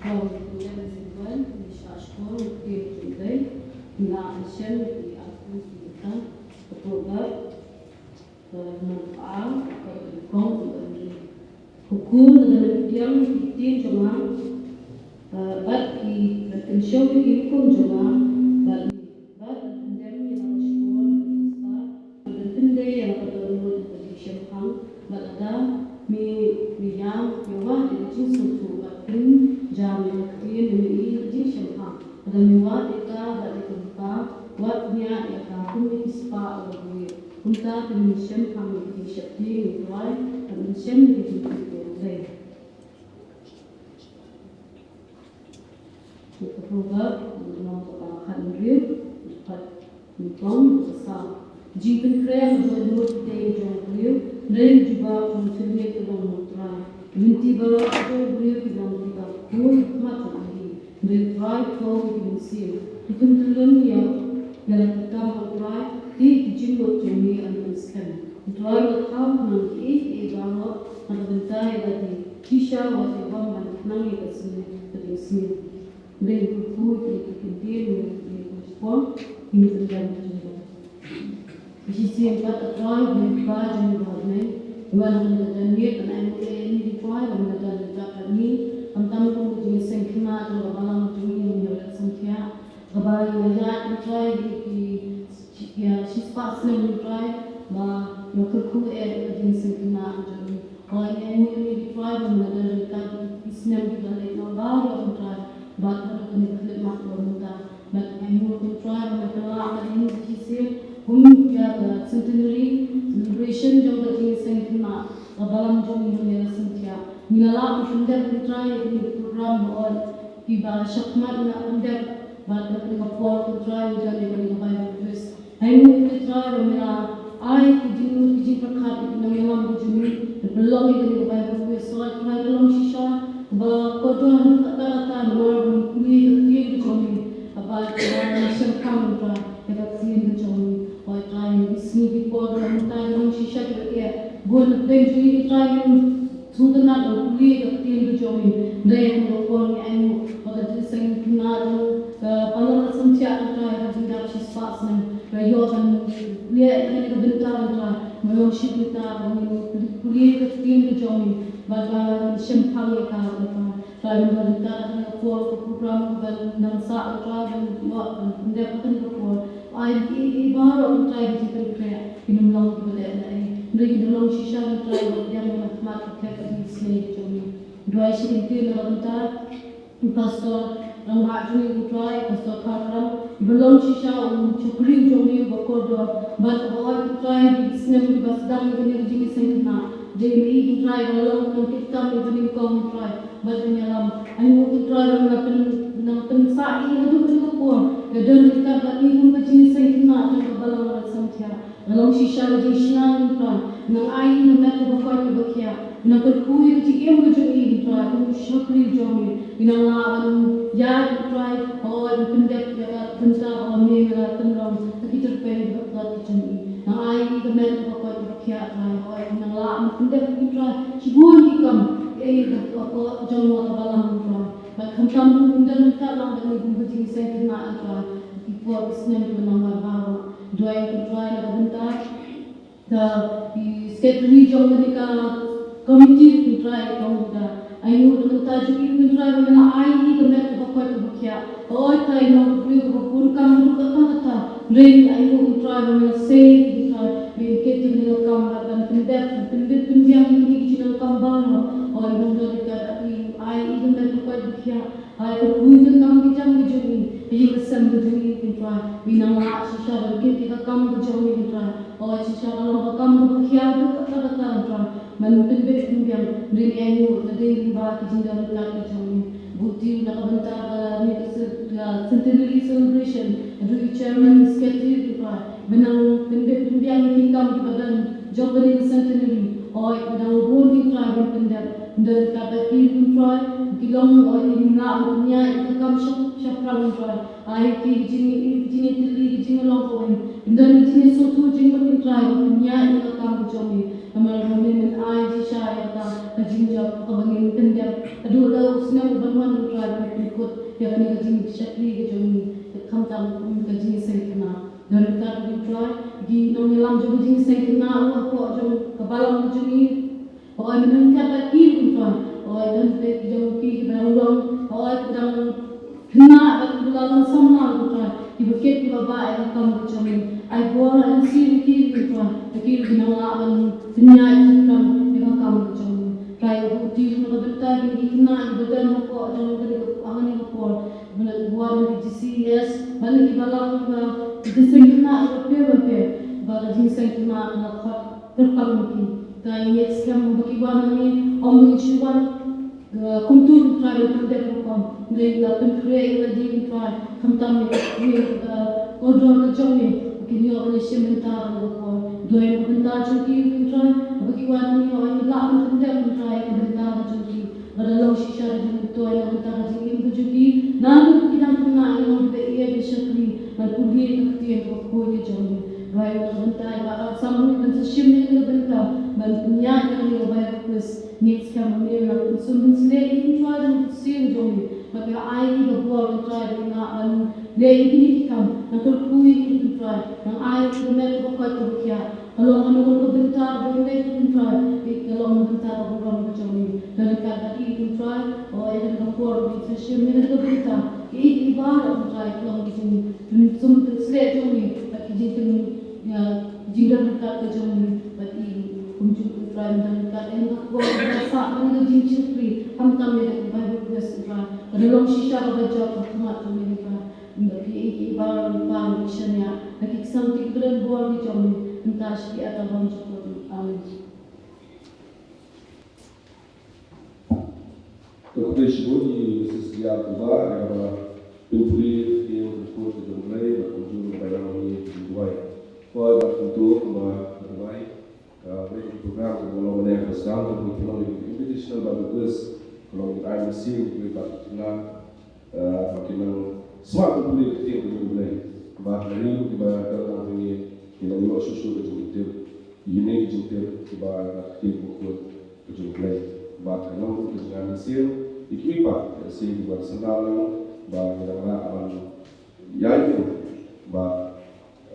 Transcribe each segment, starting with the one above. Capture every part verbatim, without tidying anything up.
Ong, ngi la sngewbha, ngi shah shkor, ngi kyrpad, ngi la shem, ngi ap, ngi kyrpad, ka Proverb, ka lynnong ba ar, ka lynnong ba hynriew. Ka khun ka dang pdiang ïa ki ktien jong nga, eh, bad ki, bad kynshew ïa ki hukum jong nga, bad, bad pyndem ïa la ka shkor, bad pyndem ïa la ka dohnud ka jingshemphang, bad lada me, me ïam, me wad ïa ka jingsngewthuh bad pynjam ïa ka ktien, me ïohi ïa ka jingshemphang. Lada me wad ïa ka bad ïa ka bynta, wad bniah ïa ka kum ïa ki spah uba buh. Kumta te men shemphang ïa ka jingsheptieng ïa U Trai, bad men shem ïa ka jingkyrkhu ïa U Blei. Ka Proverb, lynnong ba khathynriew, dkhot nyngkong, ka saw. Jingpynkhreh ka dohnud ka dei jong u briew, hynrei ka jubab jong u shynriew ka long na U Trai. Lynti baroh jong u briew ki long kiba khuid ha khmat jong u, hynrei U Trai u thew ïa ki mynsiem. To pyntyllun ïa, ïa la ki kam U Trai, te ki jingmut jong me yn pynskhem. U Trai u la thaw khnang kiei kiei baroh na ka bynta ïa lade, shisha wat ïa bym ban khnang ïa ka sngi, ka jingsniew. Hynrei kyrkhu ïa ki kyntien, ïa ki kyntien, ïa ki kyntien. Shisien pat, A Trai, U Blei uba jong ngi uba ha bneng, wan ha kane ka janmiet ban ai nguh ïa ngi, A Trai, ban ïa don ryngkat bad ngi, khamtam kum ka jingseng khynnah jong ka balang jong ngi, Hynñiewtrep Sangthiah, kaba ngi la ïaid, A Trai, ïa ki, ïa shispah snem, A Trai, ba ngi la kyrkhu ïa ka jingseng khynnah jong ngi. Hooid, ngi ainguh ïa me, A Trai, ba me la don ryngkat ïa ki snem kiba la leit noh baroh, A Trai, bad haduh kane ka khyllipmat kaba mynta. Bad ngi ainguh, A Trai, ba me la pynlah ïa ngi shisien kum ïa ka centenary celebration jong ka jingseng khynnah ka balang jong ngi, Hynñiewtrep Sangthiah. Ngi la lah ban pyndep, A Trai, ïa kine ki program, hooid, kiba shakhmat ngi la pyndep, bad ha kane ka por, A Trai, ngi don ïa kane ka Bible quiz. Ainguh, A Trai, ba me la ai ki jingmut ki jingpyrkhat ïa ki nongïalam ka jong ngi, ban pynlong ïa kane ka Bible quiz. Hooid, A Trai, ka long shisha kaba kordor haduh katta katta namar ba ngi pule ïa ka ktien ka jong me. Haba, haba ngi shemphang, A Trai, ïa ka ktien ka jong me. Hooid, A Trai, ki sngi ki por ba mynta ki long shisha kiba eh. Bun na pdeng jong ngi, A Trai, ngim sngewtynnat ban pule ïa ka ktien ka jong me. Hynrei ha kane ka por ngi ainguh ba ka jingseng khynnah jong ka Palangat Sangthiah, A Trai, ka jingdap shispah snem. Ba ïoh ban leh ïa kane ka bynta, A Trai, ba long shi bynta ba ngin pule ïa ka ktien ka jong me, bad ba ngin shemphang ïa ka, A Trai. Trai, ban don ryngkat ha kane ka por, ka program ban nang sah, A Trai, ban ïoh ban pyndep ha kane ka por. Ai ïa ki baroh, A Trai, ki jingpynkhreh kin ym long kiba leh leh ei, hynrei kin long shisha, A Trai, ba pdiang ha khmat ka thep ka jingisynei ka jong me. Duwai shi kyntien na ka bynta u Pastor Rangbah jong ngi, U Trai, Pastor Kharkram, uba long shisha u shakri jong me uba kordor. Bad hooid, U Trai, ki snem kiba sdang ïa kane ka jingiseng khynnah, dei ma i, U Trai, ba long ka nongkitkam ïa ka nyngkong, U Trai, bad ban ïalam. Ainguh, U Trai, ba me la pyn, nang pynsah ïa i haduh kane ka por, ïa don ryngkat bad ngi kum ka jingseng khynnah jong ka Balang Sangthiah. Nang long shisha ka jingshna, Trai. Nang ai ïa i ka met kaba koit kaba khiah. Nang kyrkhu ïa ka jingim ka jong i, Trai, kum u shakri jong me. Nang lah ban ïaid, Trai, hooid, ban pyndep ïa ka bynta kaba me me la pynlong ha ki tyrpeng bad ki jong i. Nang ai ïa i ka met kaba koit kaba khiah, Trai, hooid, nang lah ban pyndep, Trai, shibun ki kam, ïa ka, ka, ka jong ka balang, Trai. Bad khamtam ruh, nang don ryngkat lang bad ngi kum ka jingseng khynnah, Trai. Ki por ki snem kiba nang wan baroh. Duwai, Trai, na ka bynta ka, ki secretary jong kane ka committee, Trai, ka Umda. Ainguh na ka bynta jong i, Trai, ba me la ai i ka met kaba koit kaba khiah. Hooid, Trai, i long ka briew kaba bun kam haduh katta katta. Hynrei ainguh, Trai, ba me la sei, Trai, ba in kit ïa kane ka kam bad ban pyndep, pynbit pynbiang ïa kine ki jingdonkam baroh. Hooid, Umda, Trai, ai i ka met kaba koit kaba khiah. Ai, kyrkhu ïa ka kam ka jam ka jong i, ïa ka sem ka jong i, Trai. Ba in nang lah shisha ban kit ïa ka kam ka jong i, Trai. Hooid, shisha ka long ka kam kaba khiah haduh katta katta, Trai. Ban pynbit pynbiang, hynrei ainguh, ka dei lyngba ki jingdon ryngkat ki jong i. Bud i na ka bynta kane ka ce-, ka centenary celebration, haduh i chairman, secretary, Trai. Ba nang pynbit pynbiang ïa ki kam kiba don jong kane ka centenary. Hooid, ba nang bun, Trai, ban pyndep. Don ryngkat bad ki, Trai, ki long, hooid, ki lah ban pynïaid ïa ka kam shap, shaphrang, Trai. Ai ki jing, ki jingïatylli, ki jinglong kawei. Don ki jingïasngewthuh jingmut, Trai, ban pynïaid ïa ka kam ka jong i. Namar ba me men ai shisha ïa ka, ka jingjop kaba ngin pyndep. Haduh la u snem uban wan, ko Trai, ban pynkut ïa kane ka jingshakri ka jong ngi, khamtam kum ka jingïaseng khynnah. Don ryngkat, ko Trai, ki nongïalam jong ka jingïaseng khynnah, u hapoh jong ka balang ka jong ngi. Hooid, mynta ryngkat bad ki, ko Trai. Hooid, don peit ki jong ki kiba dang long, hooid, kiba dang khynnah bad kiba la long samla, ko Trai, kiba kit kiba bah ïa ka kam ka jong ngi. Ai bor, ai sir ïa ki, ko Trai, ïa ki ruh kin nang lah ban pynïaid shaphrang ïa ka kam ka jong ngi. Trai, u buh ti na ka bynta ki khynnah kiba don hapoh jong kane ka, ha kane ka por, kiba la buh na ki G C S bad na ki balang kiba, ki jingïaseng khynnah bapher bapher, ba ka jingïaseng khynnah ka la khot kyrpang ïa ki. Trai, ngi ngeit skhem ba ki wan hangne, ym ba ki shu wan kumto, ko Trai, ban pyndep rukom, hynrei la pynkhreh ïa lade, ko Trai, khamtam ïa ka, ïa ka kordor ka jong ngi, ba kin ïoh ban ïashim bynta ha kane ka por. Duwai na ka bynta jong ki, ko Trai, ba ki wan hangne, ïoh ban lah ban pyndep, ko Trai, ïa ka bynta ka jong ki. Lada long shisha ka jingmyntoi na ka bynta ka jingim ka jong ki, naduh ba ki dang khynnah, ki long kiba ïeit, kiba shakri ban pule ka ktien kaba khuid ka jong ngi. Duwai na ka bynta ïa i Bah Ralsam ruh ban sa shim ïa kane ka bynta ban pynïaid ïa kane ka Bible quiz. Ngeit skhem ba me la pynsun pynsleh ïa ki, ko Trai, da ka mynsiem jong me, bad me la ai ïa ki ka bor, ko Trai, ba kin lah ban leh ïa kine ki kam. Nang kyrkhu ïa ki, ko Trai, nang ai ïa ki ka met kaba koit kaba khiah. Ka long kano kano ka bynta kaba kin leh, ko Trai, ka long ka bynta ka burom ka jong me. Don ryngkat bad i, ko Trai, ïa kane ka por ba ngin sa shim ïa kane ka bynta. Kiei kiei baroh, ko Trai, ka long ka jingpynsun pynsleh jong me bad ka jingpyn, ïa, jingdon ryngkat ka jong me bad i kumjuh, ko Trai, don ryngkat ïa kane ka por ba ngin sa sah ha kane ka jingshakri, khamtam ïa kane ka Bible quiz, ko Trai. Ka da long shisha kaba jop ha khmat jong me, ko Trai. Bad kiei kiei baroh ngi pan ngi shaniah na ki ksam ki kren bor ki jong me, mynta sha ki at bymjukut. Amen. Ka khublei shibun ïa i Missus Lia Kuba, ïa kaba pynpule ïa ka ktien ka jong U Blei, bad kumjuh ka balang ïa ka jingduwai. Ko Bah Kuntu, kumba ka duwai, ka wei ka program kaba long mynne ha ka sdang, kaba pynlong ïa ka Invitational Bible Quiz, ka long ïa ka ai mynsiem ïa ki khynnah, eh, ba kin nang sngap ban pule ïa ka ktien ka jong U Blei. Bad lane kiba dang dang ïa ngi, kin nang ïoh shuh shuh ka jingtip. Ïa kine ki jingtip kiba na ka ktien bakhuid ka jong U Blei. Bad ka long ka jingïaid mynsiem ïa kiwei pat ki sien kiba sngewbha lang ba ngi dang lah ban ïaid ïa, bad,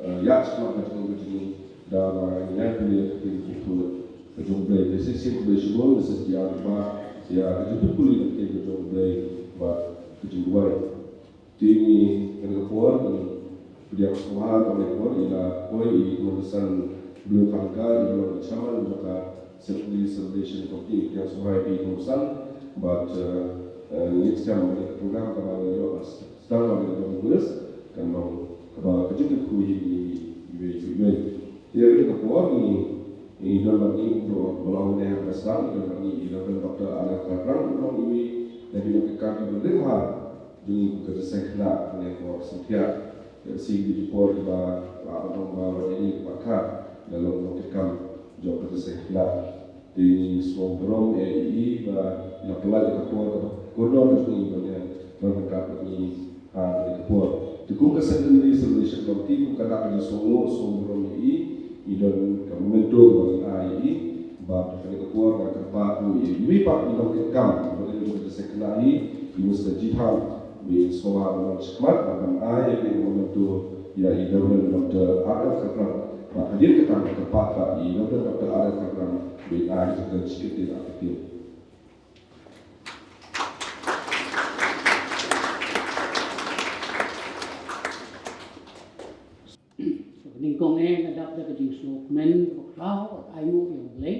eh, ïaid shakhmat ka jong ka jong ngi da ba ngi ïaid pule ïa ka ktien bakhuid ka jong U Blei. Te shisien khublei shibun, te shisien ïa ka jingpule ïa ka ktien ka jong U Blei bad ka jingduwai. Te ngi, kane ka por ngi pdiang sngewbha, kane ka por ngi la poi ïa i Kong San Blue Khangka, i long i chairman jong ka Assembly Celebration Committee, pdiang sngewbha ïa i Kong San, bad, eh, eh, ngi ngeit skhem ba kane ka program kaba ngi ïoh ban sdang ha kane ka Congress kan long kaba ka jingkyrkhu ïa ngi iwei pa iwei. Te ha kane ka por ngi, ngi don bad ngi, kumba la ong mynne ha ka sdang, ngi don bad ngi i Reverend Doctor R F Kharprang, u long iwei na ki nongkitkam kiba rit bha jong ngi kum ka jingïaseng khynnah ha kane ka por Sumtiah. Ïa shi ki por kiba la ong ba wat ïa ngi kiba kha, la long nongkitkam jong ka jingïaseng khynnah. Te ngi sngewburom ïa i ba i la pynlait ïa ka por kaba kordor ka jong ngi ban ïa don ryngkat bad ngi ha kane ka por. Te kum ka Centenary Celebration Committee, kum ka dak ka jingsngewnguh sngewburom ïa i, i don ka memento ba ngi ai ïa i. Bad ha kane ka por nga kyrpad ruh ïa iwei pat i nongkitkam ba ïa ka jingïaseng khynnah hi, i Mister Jitham, ba in sngewbha ban wan shakhmat bad ban ai ïa kane ka memento ïa i Reverend Doctor R F Kharprang. Bad hadien kata nga kyrpad pat ïa i Reverend Doctor R F Kharprang ba in ai ïa ka jingkitkhlieh. Nyngkong eh nga dap da ka jingsngewkmen bakhraw, ai nguh ïa U Blei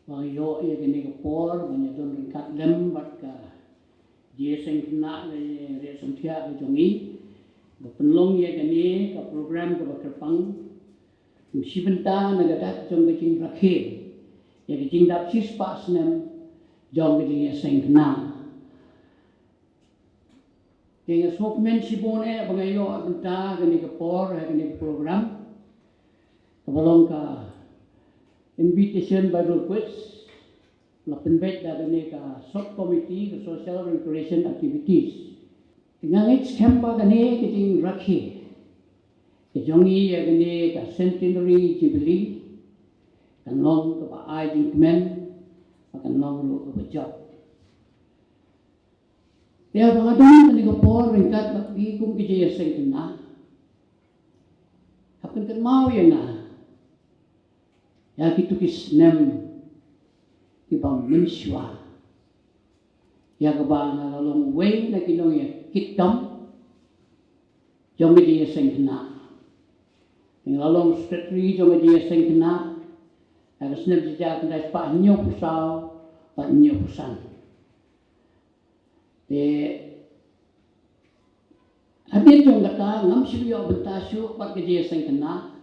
ba nga ïoh ïa kane ka por ban ïa don ryngkat lem bad ka jingïaseng khynnah ka Sumtiah ka jong ngi, ba pynlong ïa kane ka program kaba kyrpang. Kum shi bynta na ka dak jong ka jingrakhe ïa ka jingdap shispah snem jong ka jingïaseng khynnah. Te nga sngewkmen shibun eh ba nga ïoh bynta kane ka por, eh, kane ka program kaba long ka Invitation Bible Quiz, la pynbeit da kane ka Sub Committee ka Social Recreation Activities. Te nga ngeit skhem ba kane ka jingrakhe ka jong ngi ïa kane ka Centenary Jubilee kan long kaba ai jingkmen, ba kan long ruh kaba jop. Te haba nga don ha kane ka por ryngkat bad phi kum ki jingïaseng khynnah, hap pynkynmaw ïa nga ïa kito ki snem kiba mynshuwa, ïa kaba nga la long uwei na ki nongïakitkam jong ka jingïaseng khynnah. Nga la long secretary jong ka jingïaseng khynnah ha ka snem shi hajar khyndai spah hynñiewphew saw bad hynñiewphew san. Te hadien jong kata ngam shym ïoh bynta shuh bad ka jingïaseng khynnah.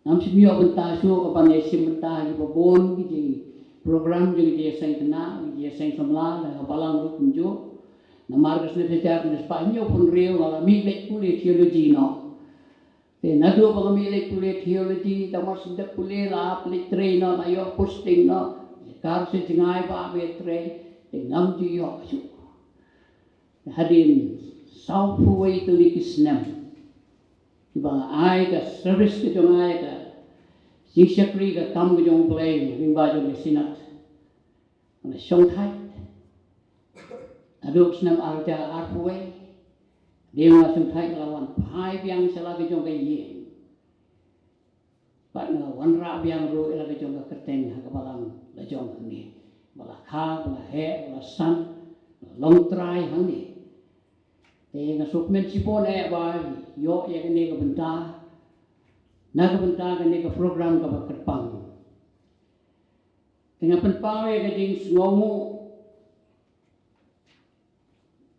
Ngam shym ïoh bynta shuh ka ban ïashim bynta ha kiba bun ki jingprogram jong ka jingïaseng khynnah, ka jingïaseng samla, ha ka balang ruh kumjuh. Namar ka snem shi hajar khyndai spah hynñiewphew hynriew nga la mih leit pule theology noh. Te naduh ba nga mih leit pule theology, tang mar shu dep pule la hap leit trei noh, la ïoh posting noh. Kar shu jngai ba hap ïa trei, te ngam ju ïoh shuh. Hadien sawphew wei tylli ki snem kiba nga ai ka service ka jong nga ïa ka jingshakri ka kam ka jong U Blei lyngba jong ka Synod. Nga la shongthait. Naduh snem ar hajar arphew wei, hadien nga la shongthait nga la wan phai biang sha la ka jong ka ïing. Bad nga la wanrah biang ruh ïa la ka jong ka kyrteng ha ka balang la jong hangne. Ba la kha, ba la heh, ba la san, ba la long trai hangne. Te nga sngewkmen shibun eh ba ïoh ïa kane ka bynta na ka bynta kane ka program kaba kyrpang. Te nga pynpaw ïa ka jingsngewnguh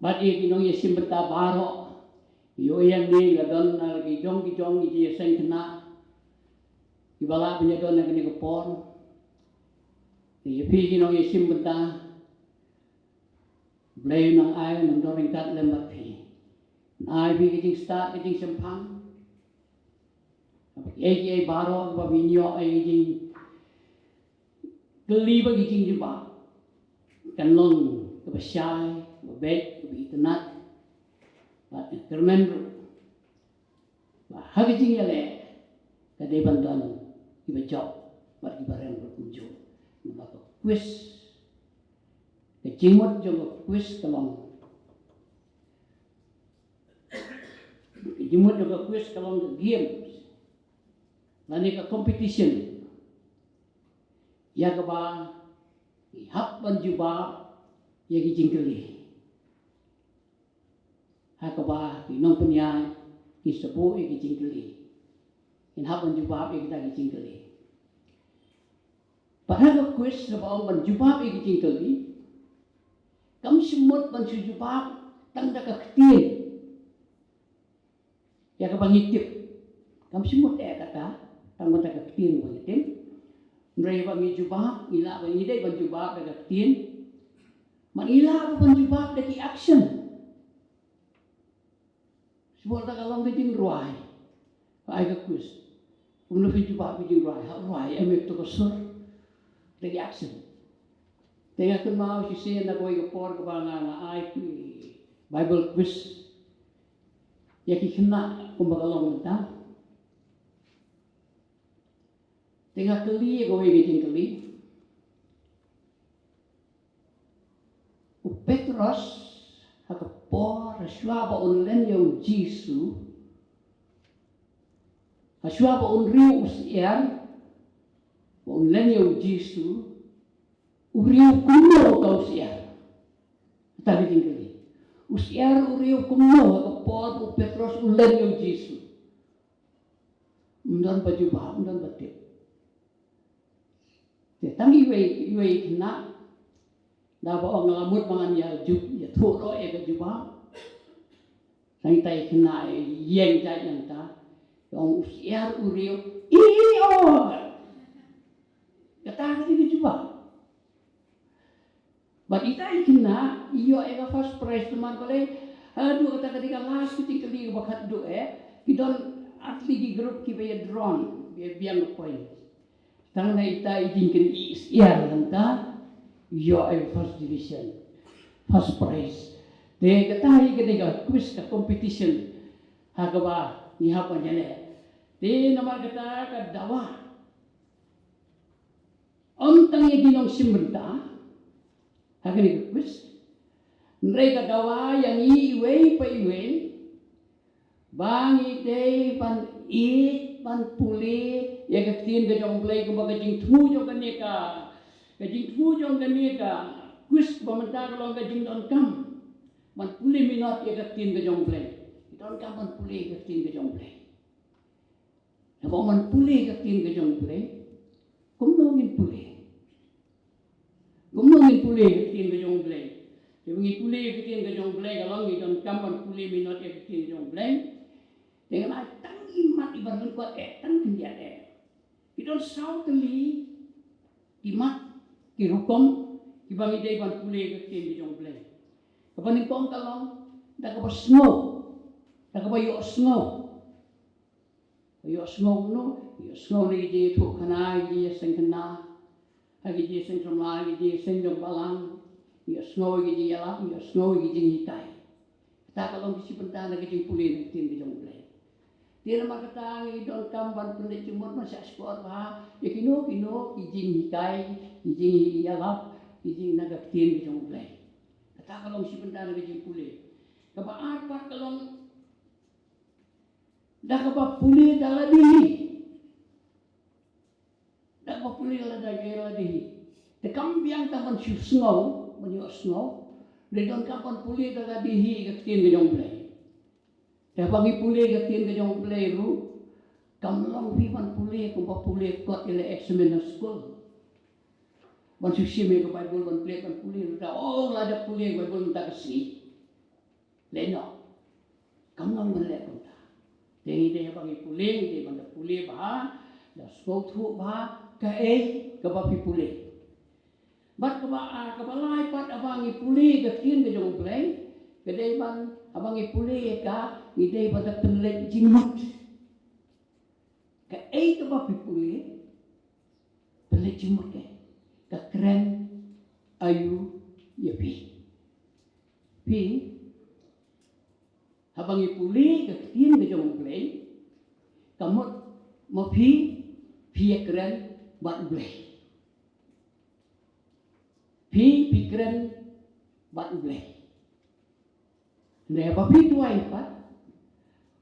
bad ïa ki nongïashim bynta baroh. Ïoh ïa ngi la don na ki jong ki jong ki jingïaseng khynnah kiba lah ban ïadon ha kane ka por. Te ïa phi ki nongïashim bynta, Blei un nang ai, un nang don ryngkat lem bad phi. Un ai phi ka jingstad ka jingshemphang. Kiei kiei baroh ba phin ïoh ïa ka jing kylli bad ki jingjubab kan long kaba shai, kaba beit, kaba itynnad bad kyrmen ruh. Ba ha ka jingïaleh ka dei ban don kiba jop bad kiba rem ruh kumjuh. Namar ka quiz, ka jingmut jong ka quiz ka long, ka jingmut jong ka quiz ka long ka games lane ka competition ïa kaba ngi hap ban jubab ïa ki jingkylli. Ha kaba ki nongpynïaid kin sa buh ïa ki jingkylli, kin hap ban jubab ïa kita ki jingkylli. Bad ha ka quiz haba ong ban jubab ïa ki jingkylli, kam shym mut ban shu jubab tang da ka ktien ïa kaba ngi tip. Kam shym mut eh kata, tang mynta ka ktien ba ngi tip. Hynrei ba ngi jubab, ngi lah ba ngi dei ban jubab da ka ktien. Ba ngi lah ban jubab da ki action. Shu mut da ka long ka jingrwai. Ba ai ka quiz. Kumno phi jubab ka jingrwai, ha rwai, em, ïa to ka sur. Da ki action. Te nga kynmaw shisien na kawei ka por kaba nga, nga ai ki Bible quiz ïa ki khynnah kumba ka long mynta. Te nga kylli ïa kawei ka jingkylli. U Petros ha ka por shuwa ba un len ïa u Jisu, ha shuwa ba un riew u syiar ba un len ïa u Jisu, u riew kumno uta u syiar? Kata ka jingkylli. U syiar u riew kumno ha ka por u Petros u len ïa u Jisu? Ym don ba jubab, ym don ba tip. Te tang iwei, iwei i khynnah da ba ong nga la mut ba ngan ïa ju, ïathuh noh ïa ka jubab. Tang ita i khynnah i ïeng jait ïa kata, i ong u syiar u riew. I o. Kata ka dei ka jubab. Bad ita i khynnah i ïoh ïa ka first prize namar balei, haduh kata ka dei ka last ka jingkylli kaba khatduh eh, ki don ar tylli ki group kiba ïa drawn, ïa biang ka point. Tang na ita i jingkylli i syiar hangta i ïoh ïa ka first division, first prize. Te kata hi ka dei ka quiz, ka competition ha kaba ngi hap ban ïaleh. Te namar kata ka dawa ym tang ïa ki nongshim bynta ha kane ka quiz, Hynrei ka dawa ïa ngi iwei pa iwei ba ngi dei ban ïeit ban pule ïa ka ktien ka jong U Blei, kumba ka jingthmu jong kane ka, ka jingthmu jong kane ka quiz ba mynta ka long ka jingdonkam ban pule minot ïa ka ktien ka jong U Blei. Donkam ban pule ïa ka ktien ka jong U Blei. Haba ban pule ïa ka ktien ka jong U Blei, kumno ngin pule? Kumno ngin pule ïa ka ktien ka jong U Blei? Te ba ngin pule ïa ka ktien ka jong U Blei, ka long ngi donkam ban pule minot ïa ka ktien ka jong U Blei. Te nga ai tang i mat iba ryngkat eh, tang khyndiat eh. Ki don saw tylli ki mat, ki rukom kiba ngi dei ban pule ïa ka ktien ka jong U Blei. Kaba nyngkong ka long da kaba sngew, da kaba ïohsngew. Ïohsngew kumno? Ïohsngew na ki jingïathuhkhana, ki jingïaseng khynnah, ha ki jingïaseng samla, ki jingïaseng jong balang, ïohsngew ki jingïalap, ïohsngew ki jinghikai. Kata ka long ka shi bynta na ka jingpule na ka ktien ka jong U Blei. Te namar kata ngi donkam ban pynleit jingmut ban shah shkor bha ïa kino kino ki jinghikai, ki jingïalap, ki jing na ka ktien ka jong U Blei. Kata ka long shi bynta na ka jingpule. Kaba ar pat ka long da kaba pule da lade hi. Da kaba pule lada ka lade hi. Te kam biang tang ban shu sngew, ban ïohsngew. Te donkam ban pule da lade hi ka ktien ka jong U Blei. Te haba ngi pule ka ktien ka jong U Blei ruh, kam long phi ban pule kumba pule kot ïa la exam na skul. Ban shu shim ïa ka Baibl ban pule, ban pule, da, oh, lada pule Baibl mynta ka sngi. Lehnoh. Kam long ban leh kumta. Te ngi dei haba ngi pule, ngi dei ban da pule bha, da sngewthuh bha kaei kaba phi pule. Bad kaba, ah, kaba lai pat haba ngi pule ka ktien ka jong U Blei, ka dei ban, haba ngi pule ïa ka, ngi dei ban da pynleit jingmut. Kaei kaba phi pule, pynleit jingmut, ka kren aïu ïa phi? Phi, haba ngi pule ka ktien ka jong U Blei, ka mut ma phi, phi ïakren bad U Blei. Phi, phi kren bad U Blei. Hynrei haba phi duwai pat,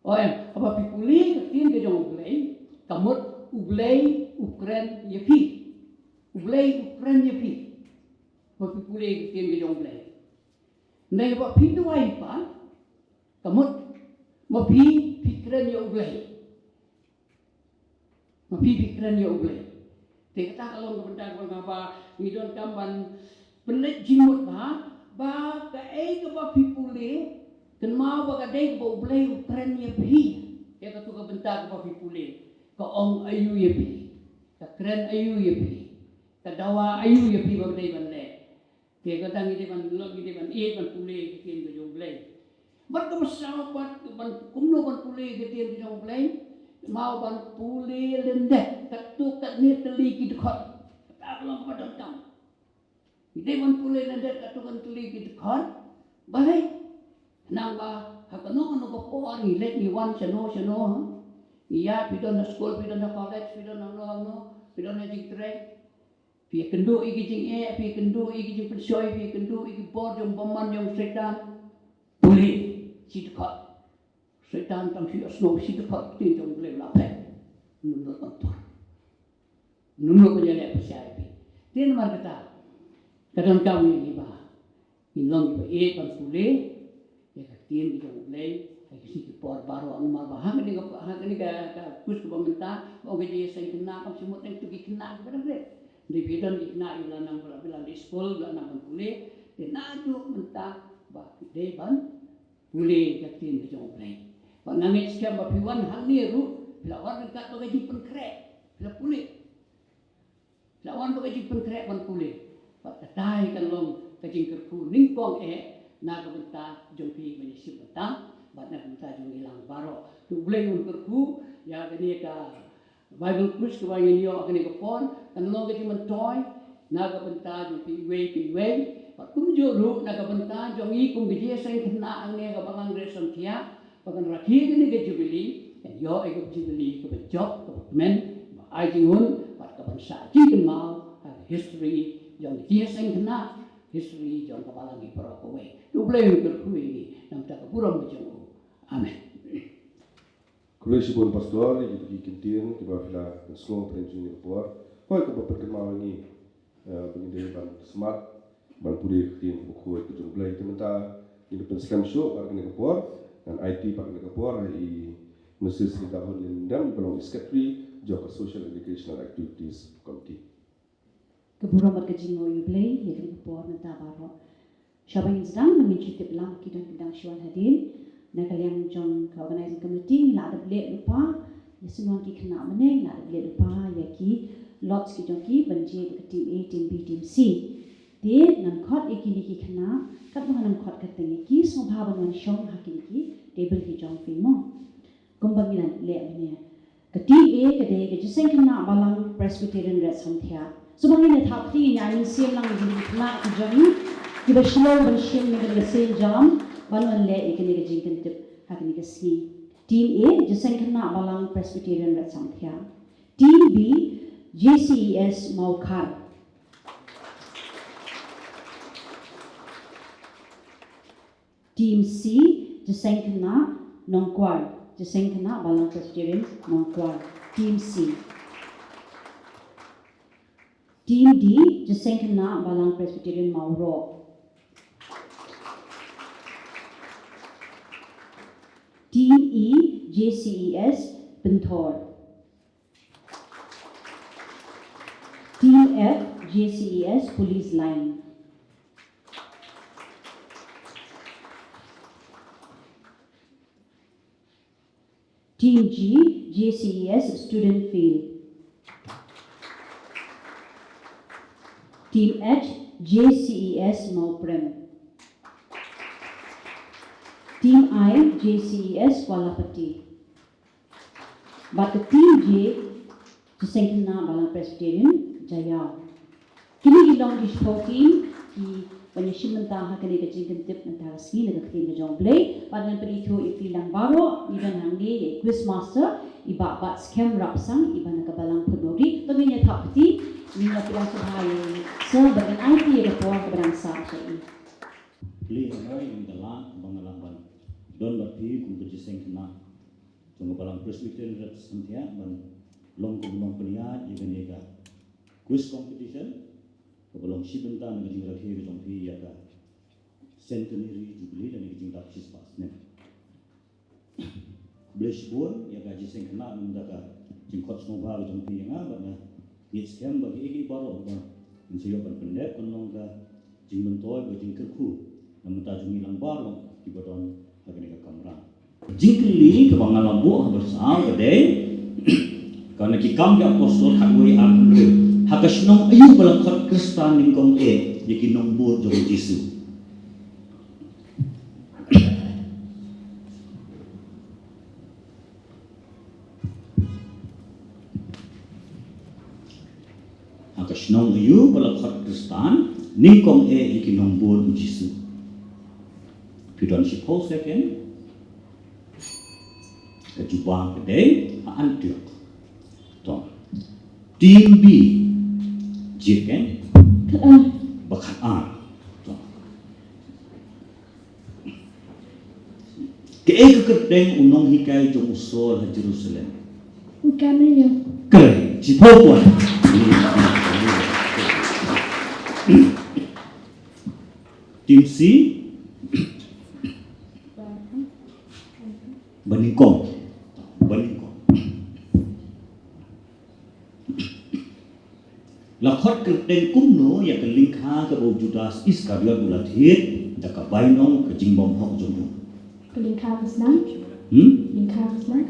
oh em, haba phi pule ka ktien ka jong U Blei, ka mut U Blei u kren ïa phi. U Blei u kren ïa phi. Haba phi pule ka ktien ka jong U Blei. Hynrei haba phi duwai pat, ka mut ma phi, phi kren ïa U Blei. Ma phi, phi kren ïa U Blei. Te kata ka long ka bynta kaba nga ba ngi donkam ban pynleit jingmut bha, ba kaei kaba phi pule, kynmaw ba ka dei kaba U Blei u kren ïa phi. Ïa katu ka bynta kaba phi pule, ka ong aïu ïa phi, ka kren aïu ïa phi, ka dawa aïu ïa phi ba dei ban leh. Te kata ngi dei ban lok, ngi dei ban ïeit ban pule ka ktien ka jong U Blei. Bad kaba saw pat ban kumno ban pule ka ktien ka jong U Blei. Kynmaw ban pule lyndet katto katne tylli ki dkhot. Kata ka long kaba donkam. Ngi dei ban pule lyndet katto katne tylli ki dkhot. Balei? Nangba ha kano kano ka por ngi leit ngi wan shano shano, ha? Ngi ïaid, phi don ha skul, phi don ha college, phi don hangno hangno, phi don ha jingtrei. Phi ïakynduh ïa ki jingeh, phi ïakynduh ïa ki jingpynshoi, phi ïakynduh ïa ki bor jong bymman jong Soitan. Pule shi dkhot. Soitan tang shu ïohsngew shi dkhot ktien jong U Blei la phet. Nunu ban tur, nunu ban ïaleh pyrshah ïa phi. Te namar kata, ka donkam ïa ngi ba ngin long kiba ïeit ban pule ïa ka ktien ka jong U Blei ha ki sngi ki por baroh, namar ba ha kane ka, ha kane ka, ka quiz kaba mynta, ba ong ka jingïaseng khynnah, kam shu mut tang tu ki khynnah kiba dang rit. Hynrei phi don ki khynnah kiba la nang, ba la, ba la leit skul, ba la nang ban pule. Te naduh mynta ba phi dei ban pule ïa ka ktien ka jong U Blei. Ba nga ngeit skhem ba phi wan hangne ruh phi la wan ryngkat bad ka jingpynkhreh, phi la pule. La wan bad ka jingpynkhreh ban pule. Bad kata hi kan long ka jingkyrkhu nyngkong eh na ka bynta jong phi ban ïashim bynta bad na ka bynta jong ngi lang baroh. To U Blei un kyrkhu ïa kane ka Bible quiz kaba ngin ïoh ha kane ka por, kan long ka jingmyntoi na ka bynta jong phi iwei pa iwei. Bad kumjuh ruh na ka bynta jong ngi kum ka jingïaseng khynnah hangne ha ka Balang Hynriewsawphew Saw. Ba kan rakhe kane ka Jubili, kan ïoh ïa ka Jubili kaba jop, kaba kmen, ba ai jinghun bad kaban sah jingkynmaw ha ka history jong ka jingïaseng khynnah history jong ka balang hi baroh kawei. U Blei un kyrkhu ïa ngi namar ka burom ka jong u. Amen. Khublei shibun Pastor ïa ki ktien kiba phi la pynslem ha kane ka por. Hooid, kaba pynkynmaw ïa ngi, eh, ba ngin dei ban smat ban pule ïa ka ktien bakhuid ka jong U Blei. Te mynta ngin pynslem shuh ha kane ka por. Ngan aiti ha kane ka por ha i Missus Rita Hon Lin Dem, iba long i Secretary jong ka Social Educational Activities Committee. Ka burom bad ka jingnguh ïa U Blei ïa kane ka por mynta baroh. Shuwa ba ngin sdang, ngin shu tip lang ki don ki dang shu wan hadien. Na ka liang jong ka organizing committee, ngi la dep leh lypa ïa sngewbha ki khynnah mynne, ngi la dep leh lypa ïa ki lots ki jong ki ban jia ïa ka team A, team B, team C. Te ngan khot ïa kine ki khynnah, katba ngan khot kyrteng ïa ki, sngewbha ban wan shong ha kine ki table ki jong phi mo. Kumba ngi la leh mynne. Ka team A ka dei ka Jingïaseng Khynnah Balang Presbyterian Red Samthiah. Sngewbha ngin ïa thap kti, ngin ïa mynsiem lang ïa ki khynnah ki jong ngi kiba shlur ban shim ïa kane ka sienjam ban wan leh ïa kane ka jingkyntip ha kane ka sngi. Team A, Jingïaseng Khynnah Balang Presbyterian Red Samthiah. Team B, J C E S Mawkhar. Team C, Jingïaseng Khynnah Nongkwar, Jingïaseng Khynnah Balang Presbyterian Nongkwar. Team C. Team D, Jingïaseng Khynnah Balang Presbyterian Mawroh. Team E, J C E S Pynthor. Team F, J C E S Police Line. Team G, J C E S Student Field. Team H, J C E S Mawprem. Team I, J C E S Kuala Pati. Bad ka team J, Jingïaseng Khynnah Balang Presbyterian Jaïaw. Kine ki long ki shiphew team kiban ïashim bynta ha kane ka jingkyntip mynta ka sngi na ka ktien ka jong U Blei. Bad ngan pynithuh ïa phi lang baroh, ngi don hangne ïa i quiz master, i Bah Batskhem Rapsang, iba na ka balang Phunoori. To ngin ïa thap kti, ngin ïa pdiang sngewbha ïa i sir, bad ngin aiti ïa ka por kaba dang sah sha i. Khublei ïa nga ïa kane ka lad ba nga lah ban don bad phi kum ka Jingïaseng Khynnah jong ka Balang Presbyterian Red Samthiah ban long kum u nongpynïaid ïa kane ka quiz competition kaba long shi bynta na ka jingrakhe ka jong phi ïa ka Centenary Jubilee lane ka jingdap shispah snem. Khublei shibun ïa ka Jingïaseng Khynnah namar ka jingkhot sngewbha ka jong phi ïa nga bad nga ngeit skhem ba kiei kiei baroh ba ngin sa ïoh ban pyndep kan long ka jingmyntoi bad jingkyrkhu na ka bynta jong ngi lang baroh kiba don ha kane ka kamra. Jingkylli kaba nga la buh haba sdang ka dei, ka na Ki Kam ki Apostol khatwei arphew hynriew, ha ka shnong aïu ba la khot Khristan nyngkong eh ïa ki nongbud jong u Jisu? Ha ka shnong aïu ba la khot Khristan nyngkong eh ïa ki nongbud u Jisu? Phi don shiphew second. Ka jubab ka dei ha Antiok. To. Team B. Jied kein? Khatar. Ba khatar. To. Kaei ka kyrteng u nonghikai jong u Saul ha Jerusalem? U Gamaliel. Correct. Shiphew point. Team C. Banyngkong. Banyngkong. La khot kyrteng kumno ïa ka lyngkha kaba u Judas Iskariot u la thied da ka bainong ka jingbymhok jong u? Ka lyngkha ka snam. Hmm? Lyngkha ka snam.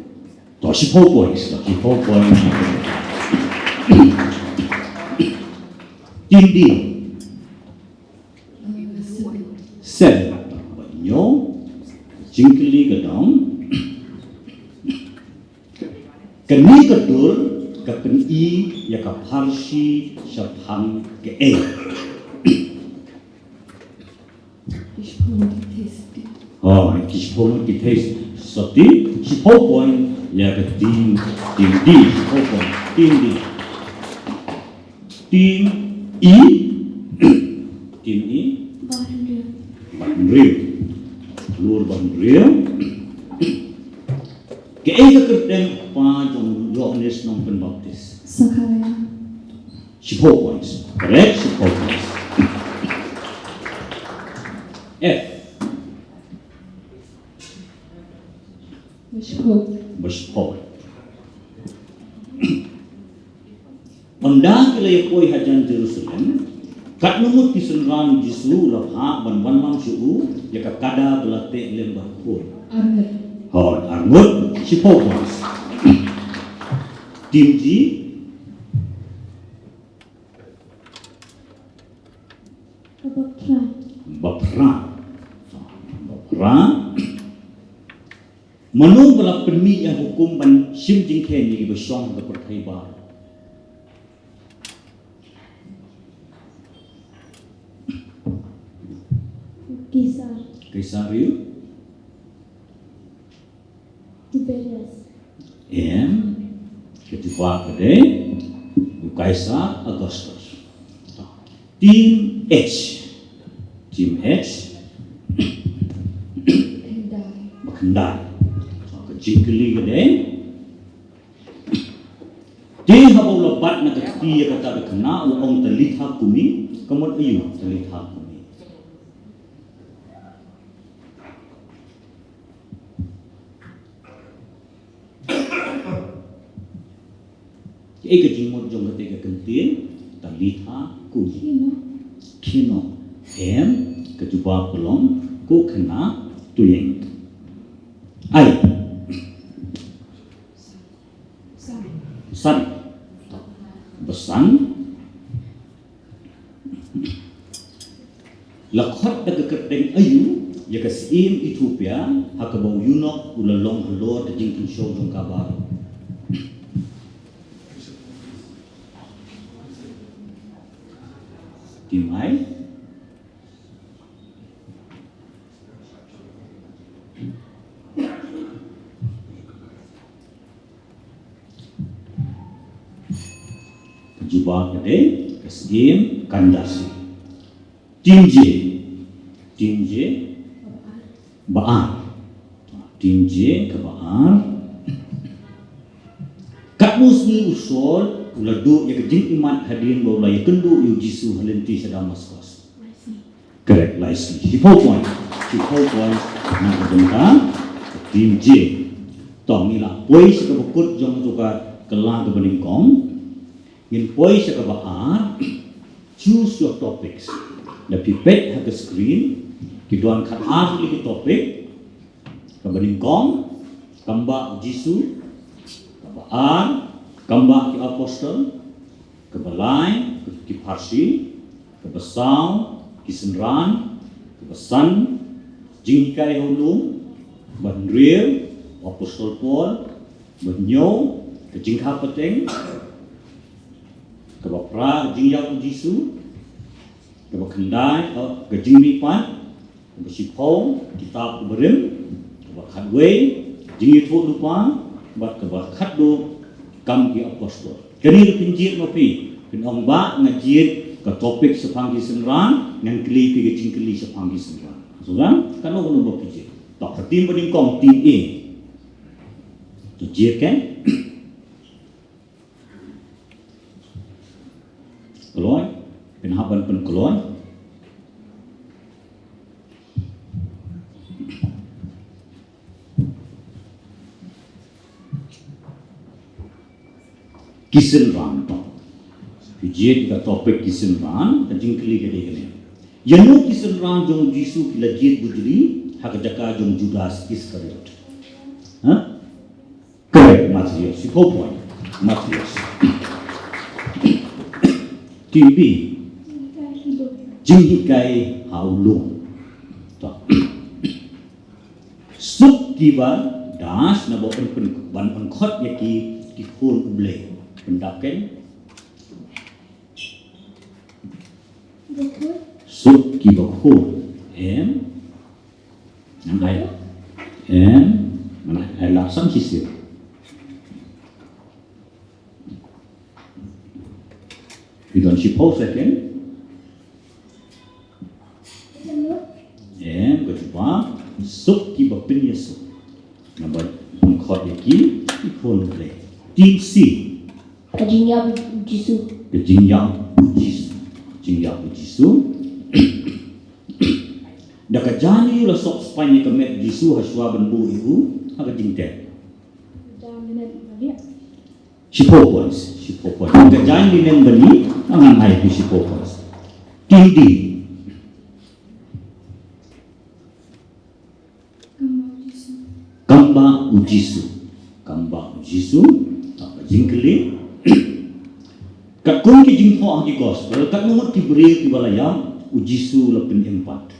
To shiphew points, to shiphew points. Team D. Seven. Ba hynñiew. Jingkylli ka dang. Kane ka dur ka pyni ïa ka pharshi shaphang kaei? Oh, ki shiphew ngut ki thei. Soti, shiphew point ïa ka team, team D, shiphew point, team D. Team E. Ini? Bahynriew. Bahynriew. Hlur bahynriew. Kaei ka kyrteng u kpa jong u Ïoannis Nongpynbaptis? Sakharaïa. Shiphew points. Correct, shiphew points. F. Bashiphew. Bashiphew. Ynda ki la ïapoi hajan Jerusalem, katno ngut ki synran Jisu la phah ban wan lang sha u ïa ka kada ba la teh lem bakhun? Arngut. Hooid, arngut. Shiphew points. Team G. Baphra. Baphra. Baphra. Mano ba la pynmih ïa hukum ban shim jingkheiñ ïa kiba shong ha ka pyrthei baroh? Kaisar. Kaisar Tiberius. Em, ka jubab ka dei u Kaisar Augustus. Team H. Team H. Khyndai. Ba khyndai. Ka jingkylli ka dei, te haba u la bat na ka kti ïa kata ka khynnah, u la ong, "Talitha kumi," ka mut aiu Talitha kumi? Kaei ka jingmut jong kata ka kyntien, Talitha kumi? Khie noh. Khie noh. Em, ka jubab ka long, "Ko khynnah, to ïeng." Ai. San. Ba san. La khot da ka kyrteng aiu ïa ka syiem Ethiopia ha kaba u eunuch u la long halor ka jingkynshew jong ka baroh? Team I. Ka jubab ka dei ka syiem Kandase. Team J. Team J. Ba ar. Team J kaba ar. Katno sngi u Saul u la duh ïa ka jingïeit hadien ba u la ïakynduh ïa u Jisu ha lynti sha Damaskos? Correct, lai sngi. Shiphew point. Shiphew point na ka bynta ka team J. To ngi la poi sha kaba kut jong ka kylla kaba nyngkong. Ngin poi sha kaba ar. Choose your topics. Lada phi peit ha ka screen, ki don khatar tylli ki topic. Kaba nyngkong, kam bah u Jisu. Kaba ar, kam bah ki apostol. Kaba lai, ki pharshi. Kaba saw, ki synran. Kaba san, jinghikai ha u lum. Kaba hynriew, u apostol Paul. Kaba hynñiew, ka jingkha pateng. Kaba phra, ka jingïap u Jisu. Kaba khyndai, oh, ka jingmihpat. Kaba shiphew, kitab kaba rim. Kaba khatwei, jingïathuhlypa. Bad kaba khatduh, kam ki apostol. Kane ruh phin jied ma phi, phin ong bah nga jied ka topic shaphang ki synran, ngan kylli phi ka jingkylli shaphang ki synran. Synran, kano kano ba phi jied. To ka team ba nyngkong, team A. To jied ka. Kloi, phin hap ban pynkloi. Ki synran to. Phi jied ka topic ki synran, ka jingkylli ka dei kane. Ïano ki synran jong u Jisu ki la jied bujli ha ka jaka jong u Judas Iskariot? Ha? Correct, Mathaios. Shiphew point. Mathaios. Team B. Jinghikai ha u lum. To. Suk kiba dash naba yn pyn-, ban pynkhot ïa ki, ki khun U Blei. Pyndap kein. Suk kiba khun. Em. Nang ai. Em. Nang ai la sam shisien. Phi don shiphew second. Suk kiba pynïasuk. Namar pynkhot ïa ki, ki khun U Blei. Team C. Ka jingïap u Jisu. Ka jingïap u Jisu. Jingïap u Jisu. Da ka jani u la sop spaiñ ïa ka met u Jisu hashwa ban buh ïa u ha ka jingtep. Jan minit balik. Shiphew points, shiphew points. Ka jaiñ linen bani, ngan ai phi shiphew points. Team D. Kam ba u Jisu. Kam ba u Jisu. Kam ba u Jisu. Ka jingkylli. Katkum ki jingthoh ha ki gospel, katno ngut ki briew kiba la ïap, u Jisu la pynim pat.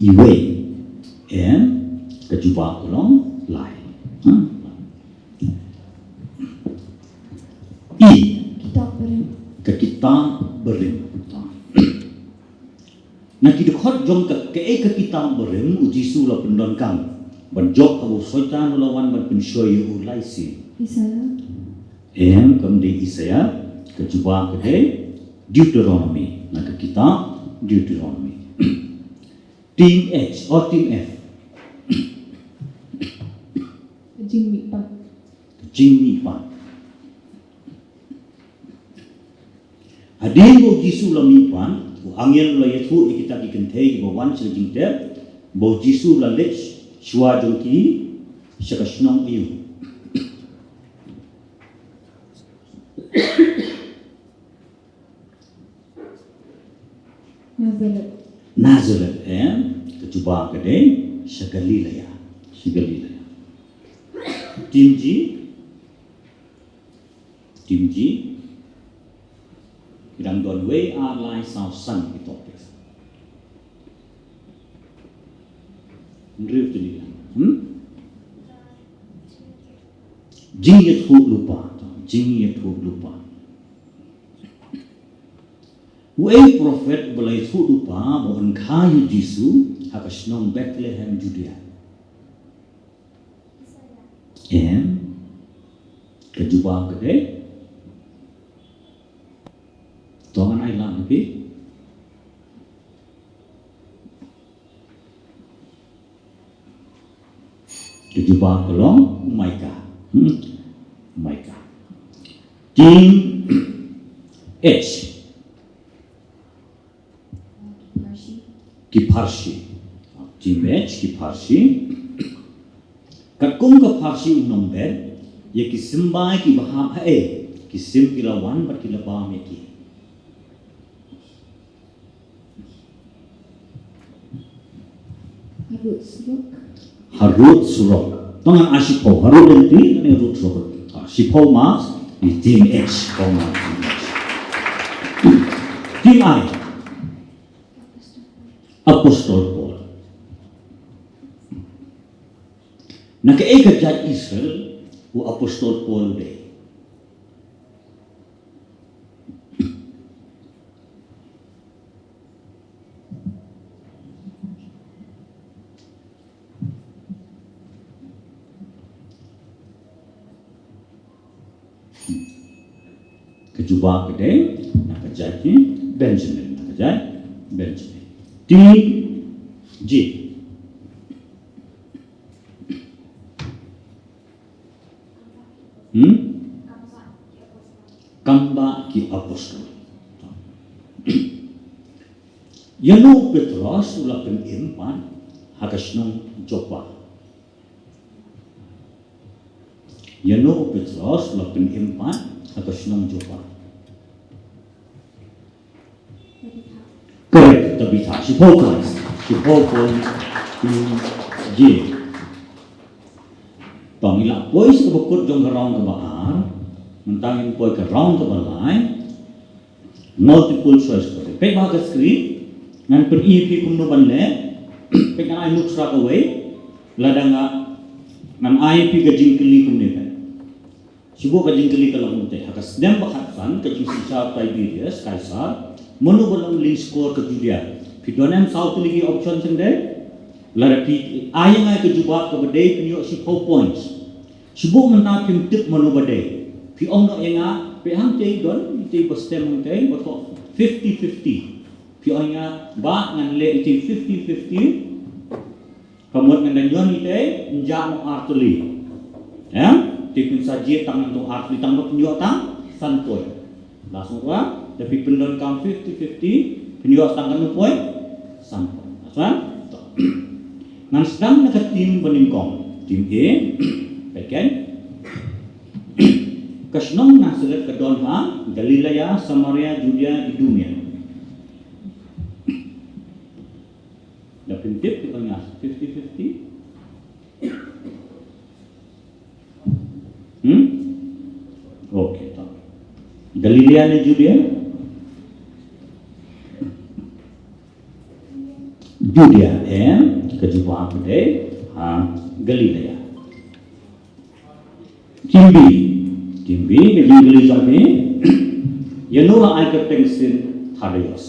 Iwei. Em, ka jubab ka long lai. Ha? I. Kitab barim. Ka kitab barim. Na ki dkhot jong ka, kaei ka kitab barim, u Jisu la pyndonkam ban jop haba u Soitan u la wan ban pynshoi ïa u lai sien. Isaiah. Em, kam dei Isaiah, ka jubab ka dei Deuteronomy, na ka kitab Deuteronomy. Team H, oh, team F. Ka jingmihpat. Ka jingmihpat. Hadien ba u Jisu u la mihpat, u angel u la ïathuh ïa kita ki kynthei kiba wan sha ka jingtep, ba u Jisu u la leit shuwa jong ki sha ka shnong aïu. Nazareth. Nazareth, em, ka jubab ka dei sha Galilea. Sha Galilea. Team G. Team G. Ki dang don wei ar lai saw san ki topic. Hynriew tylli. Hmm? Jingïathuhlypa. Jingïathuhlypa. Uei u prophet ba la ïathuhlypa ba un kha ïa u Jisu ha ka shnong Bethlehem Judea? Em. Ka jubab ka dei. To ngan ai lang ha phi. Ka jubab ka long u Micah. Hmm? Micah. Team H. Ki pharshi. Team H, ki pharshi. Katkum ka pharshi u nongbet, ïa ki symbai kiba hap haei, ki sim ki la wan bad ki la bam ïa ki. Harud surok. Harud surok. To ngan ai shiphew. Harud lynti, ngan ai harud surok. Ah, shiphew marks, ïa team H, shiphew marks, team H. Team I. Apostol Paul. Na kaei ka jaid Israel u Apostol Paul u dei? Ka jubab ka dei na ka jaid Benjamin, na ka jaid Benjamin. Team J. Hmm? Kam ba ki apostol. Ïano u Petros u la pynim pat ha ka shnong Joppa? Ïano u Petros u la pynim pat ha ka shnong Joppa? Correct, Tabitha. Shiphew points. Shiphew points. Team J. To ngi la poi sha kaba kut jong ka round kaba ar. Mynta ngin poi ka round kaba lai. Multiple choice question. Peit ba ha ka screen. Ngan pyni ïa phi kumno ban leh. Peit ngan ai notes ra kawei. Lada nga ngan ai ïa phi ka jingkylli kumne peit. Shibun ka jingkylli ka long kumne. Ha ka snem ba khatsan ka jingshisha Tiberius Kaisar, mano ba long lyngskor ka Judia? Phi don em saw tylli ki option shen dei? Lada phi ai ïa nga ka jubab kaba dei phin ïoh shiphew points. Shibun mynta phim tip mano ba dei. Phi ong noh ïa nga, phi hangtei don, itei ba stem hangtei, ba thoh fifty fifty. Phi ong ïa nga ba ngan leh ïa ki fifty fifty. Ka mut ngan da ñion ïa te, ynda mo artylli. Em? Te phin sa jied tang ngan to artylli tang ba phin ïoh tang san point. Last one, da phi pyndonkam fifty fifty, phin ïoh tang kano point? San point. Last one. Ngan sdang na ka tim ba nyngkong. Tim A. Peit kein. Ka shnong Nazareth ka don ha Galilea, Samaria, Judea, Idumea. Da phin tip, phi ong ïa nga fifty fifty. Hmm? Okay, to. Galilea ne Judea? Judea, em, ka jubab ka dei ha Galilea. Tim B, tim B, ka jingkylli jong phi. Ïano la ai kyrteng Saint Thaddeus?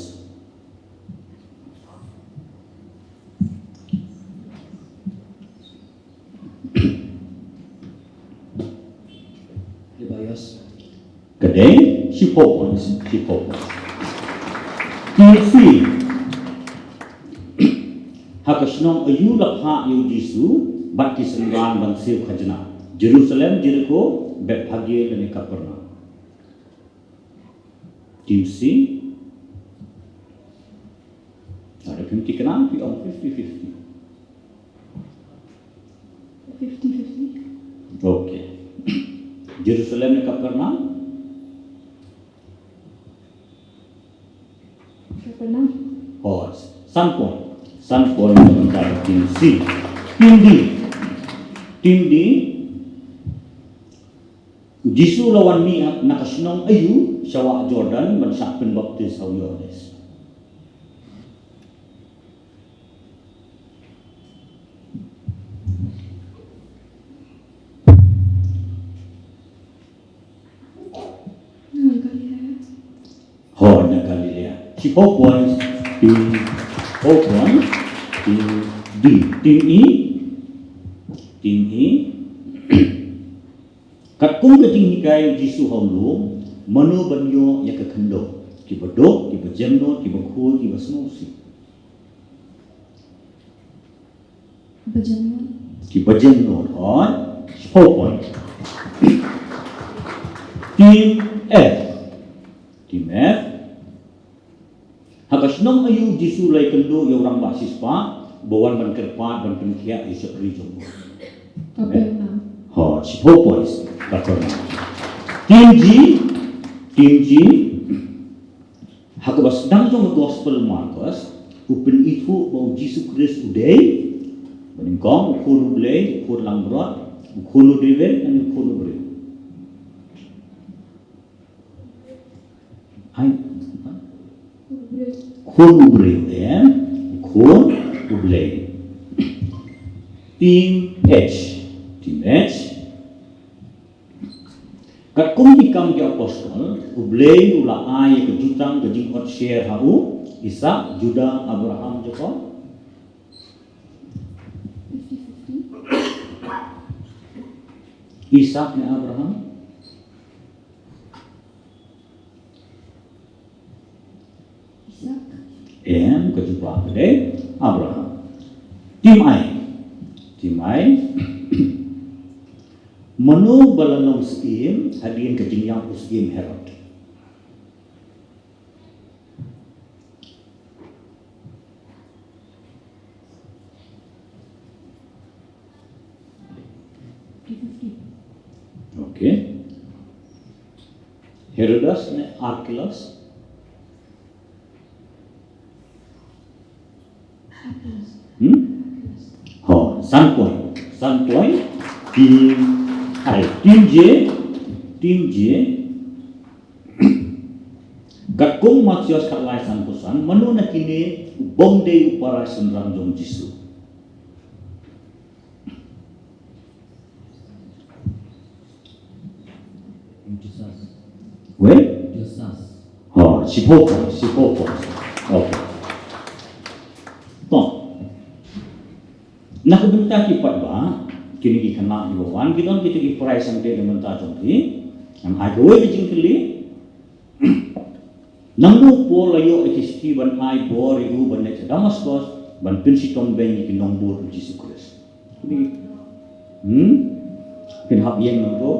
Lebaios. Ka dei, shiphew points, shiphew points. Tim C. Ha ka shnong aïu la phah ïa u Jisu bad ki synran ban siew khajna? Jerusalem, Jericho, Bethphage lane Kapernaum? Tim C. Lada phim thikna, phi ong fifty fifty. Fifty fifty. Okay. Jerusalem ne Kapernaum? Kapernaum. Oh, san point. San point na ka bynta ka tim C. Tim D. Tim D. U Jisu u la wan mih na ka shnong aïu sha wah Jordan ban shah pynbaptis ha u Ïohannes? Ho, na Galilea. Shiphew points, tim, shiphew points, tim D. Tim E. Tim E. Katkum ka jinghikai u Jisu ha u lum, mano ban ïoh ïa ka khyndew? Kiba duk, kiba jemnud, kiba khuid, kiba sngewsih? Kiba jemnud. Kiba jemnud, hooid. Shiphew point. Tim F. Tim F. Ha ka shnong aïu u Jisu u la ïakynduh ïa u rangbah sispah ba wan ban kyrpad ban pynkhiah ïa u shakri jong u? Kapernaum. Ho, shiphew points. Kapernaum. Tim G, tim G. Ha kaba sdang jong ka gospel u Markos, u pynithuh ba u Jisu Khrist u dei, ba nyngkong, u khun u Blei, u khun langbrot, u khun u David, lane u khun u briew? Ai, khun u briew, eh? Khun u Blei. Tim H. Tim H. Katkum ki Kam ki Apostol, u Blei u la ai ïa ka jutang ka jingotsher ha u Isak, Judah, Abraham, Jakob? Isak ne Abraham? Isak. Em, ka jubab ka dei Abraham. Tim I. Tim I. Mano ba la long syiem hadien ka jingïap u syiem Herod? Okay. Herodas ne Archelaus? Hmm? Ho, san point. San point. Tim I. Tim J. Tim J. Katkum Mathaios khatlai sanphew san, mano na kine u bym dei u para synran jong u Jisu? Wei? Ho, shiphew point, shiphew point. Okay. To. Na ka bynta ki paidbah, kine ki khynnah kiba wan, ki don kita ki prize sangeh na ka bynta jong ki. Ngan ai kawei ka jingkylli. Nangno u Paul u la ïoh ïa ki shithi ban ai bor ïa u ban leit sha Damaskos ban pynshitom beiñ ïa ki nongbud u Jisu Khrist? Hmm? Kin hap ïeng nangto?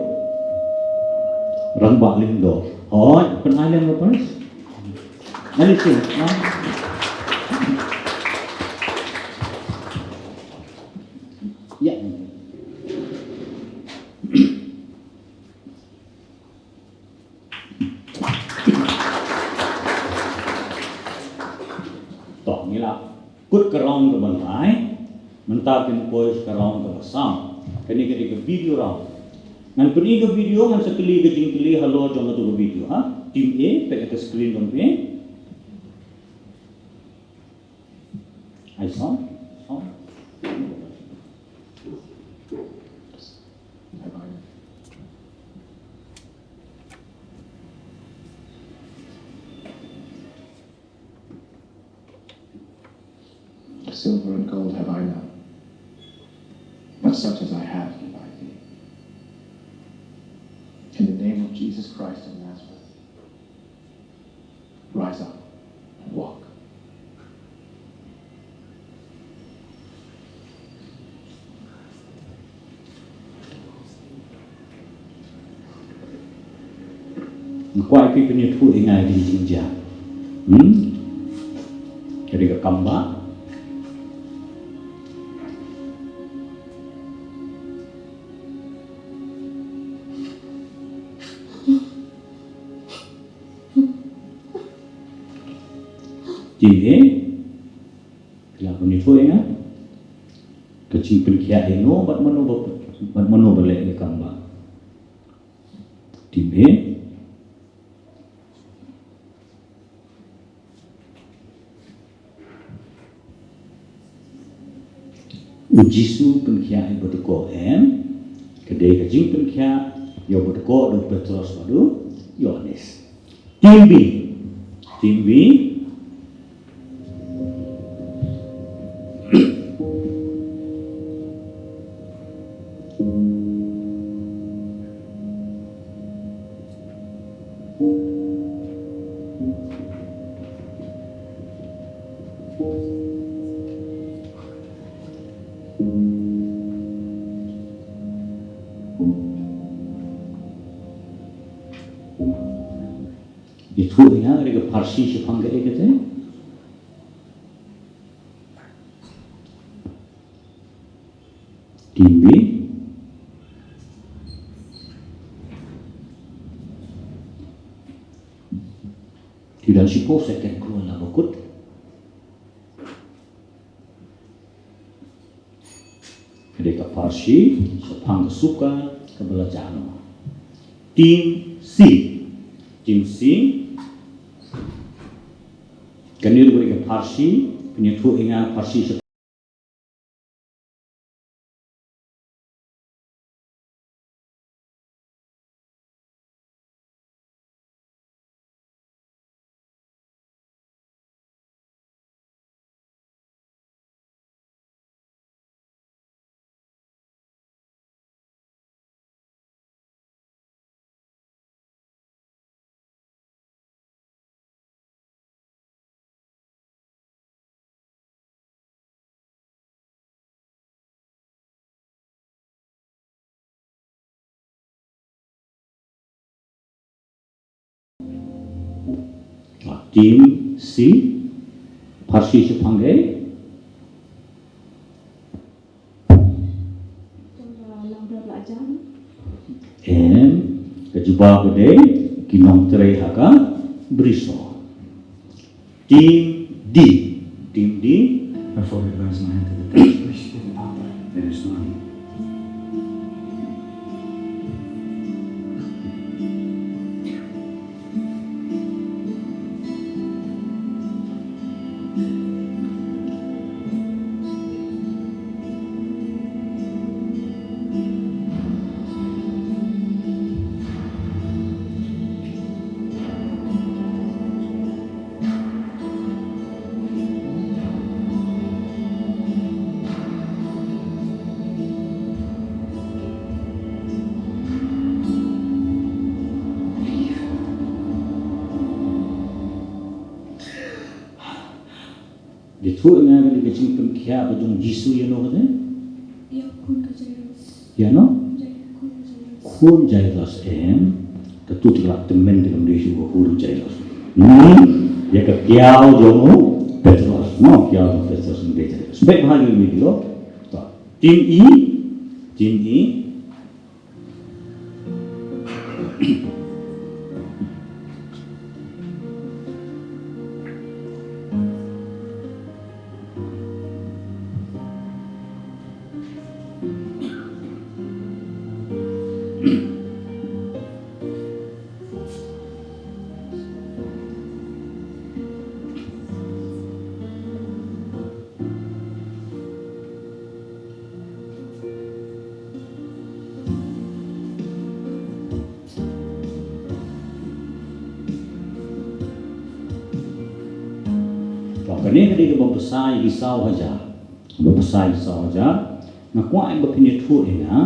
Rangbah Lyngdoh. Hooid, pynai lem ka pyrshah. Nali sien, ha? Ïa. To, ngi la kut ka round kaba lai, mynta kin poi ka round kaba saw. Kane ka dei ka video round. Ngan pyni ka video, ngan sa kylli ka jingkylli halor jong kato ka video, ha? Team A, peit ha ka screen jong phi. Ai song, song. Silver and gold have I none, but such as I have give I thee. In the name of Jesus Christ of Nazareth, rise up and walk. Nga kwah ïa phi pynïathuh ïa nga ïa ki jingjia. Hmm? Ka dei ka kambah. Jingeh. Phi lah pynïathuh ïa nga? Ka jingpynkhiah ïa no bad mano ba, bad mano ba leh ïa ka kambah? Team A. U Jisu pynkhiah ïa uba dkoh, em? Ka dei ka jingpynkhiah ïa uba dkoh da u Petros bad u Ïohannes. Team B. Team B. Ïathuh ïa nga, ka dei ka pharshi shaphang kaei kata? Team B. Te don shiphew second khlem la ba kut. Ka dei ka pharshi shaphang ka suka kaba la jah noh. Team C. Team C. Kane ruh ka dei ka pharshi, pynïathuh ïa nga pharshi shaphang Team C, pharshi shaphang kaei? Em, ka jubab ka dei ki nongtrei ha ka brisoh. Team D. Team D. I folded last night to the text message in Papa. There is none. Ïathuh ïa nga ka dei ka jingpynkhiah ka jong u Jisu ïa no kata? Ïa u khun ka Jairus. Ïa no? Jai-, khun ka Jairus. Khun Jairus, em. Katu te ka la tymmen te kam dei shuh ka khun u Jairus. Hmm, ïa ka kiaw jong u Petros. No, kiaw jong u Petros, u dei Jairus. Peit bha ïa u video. To. Team E, team E. To, kane ka dei kaba bsa ïa ki saw hajar. Kaba bsa ïa ki saw hajar. Nga kwah ba phin ïathuh ïa nga.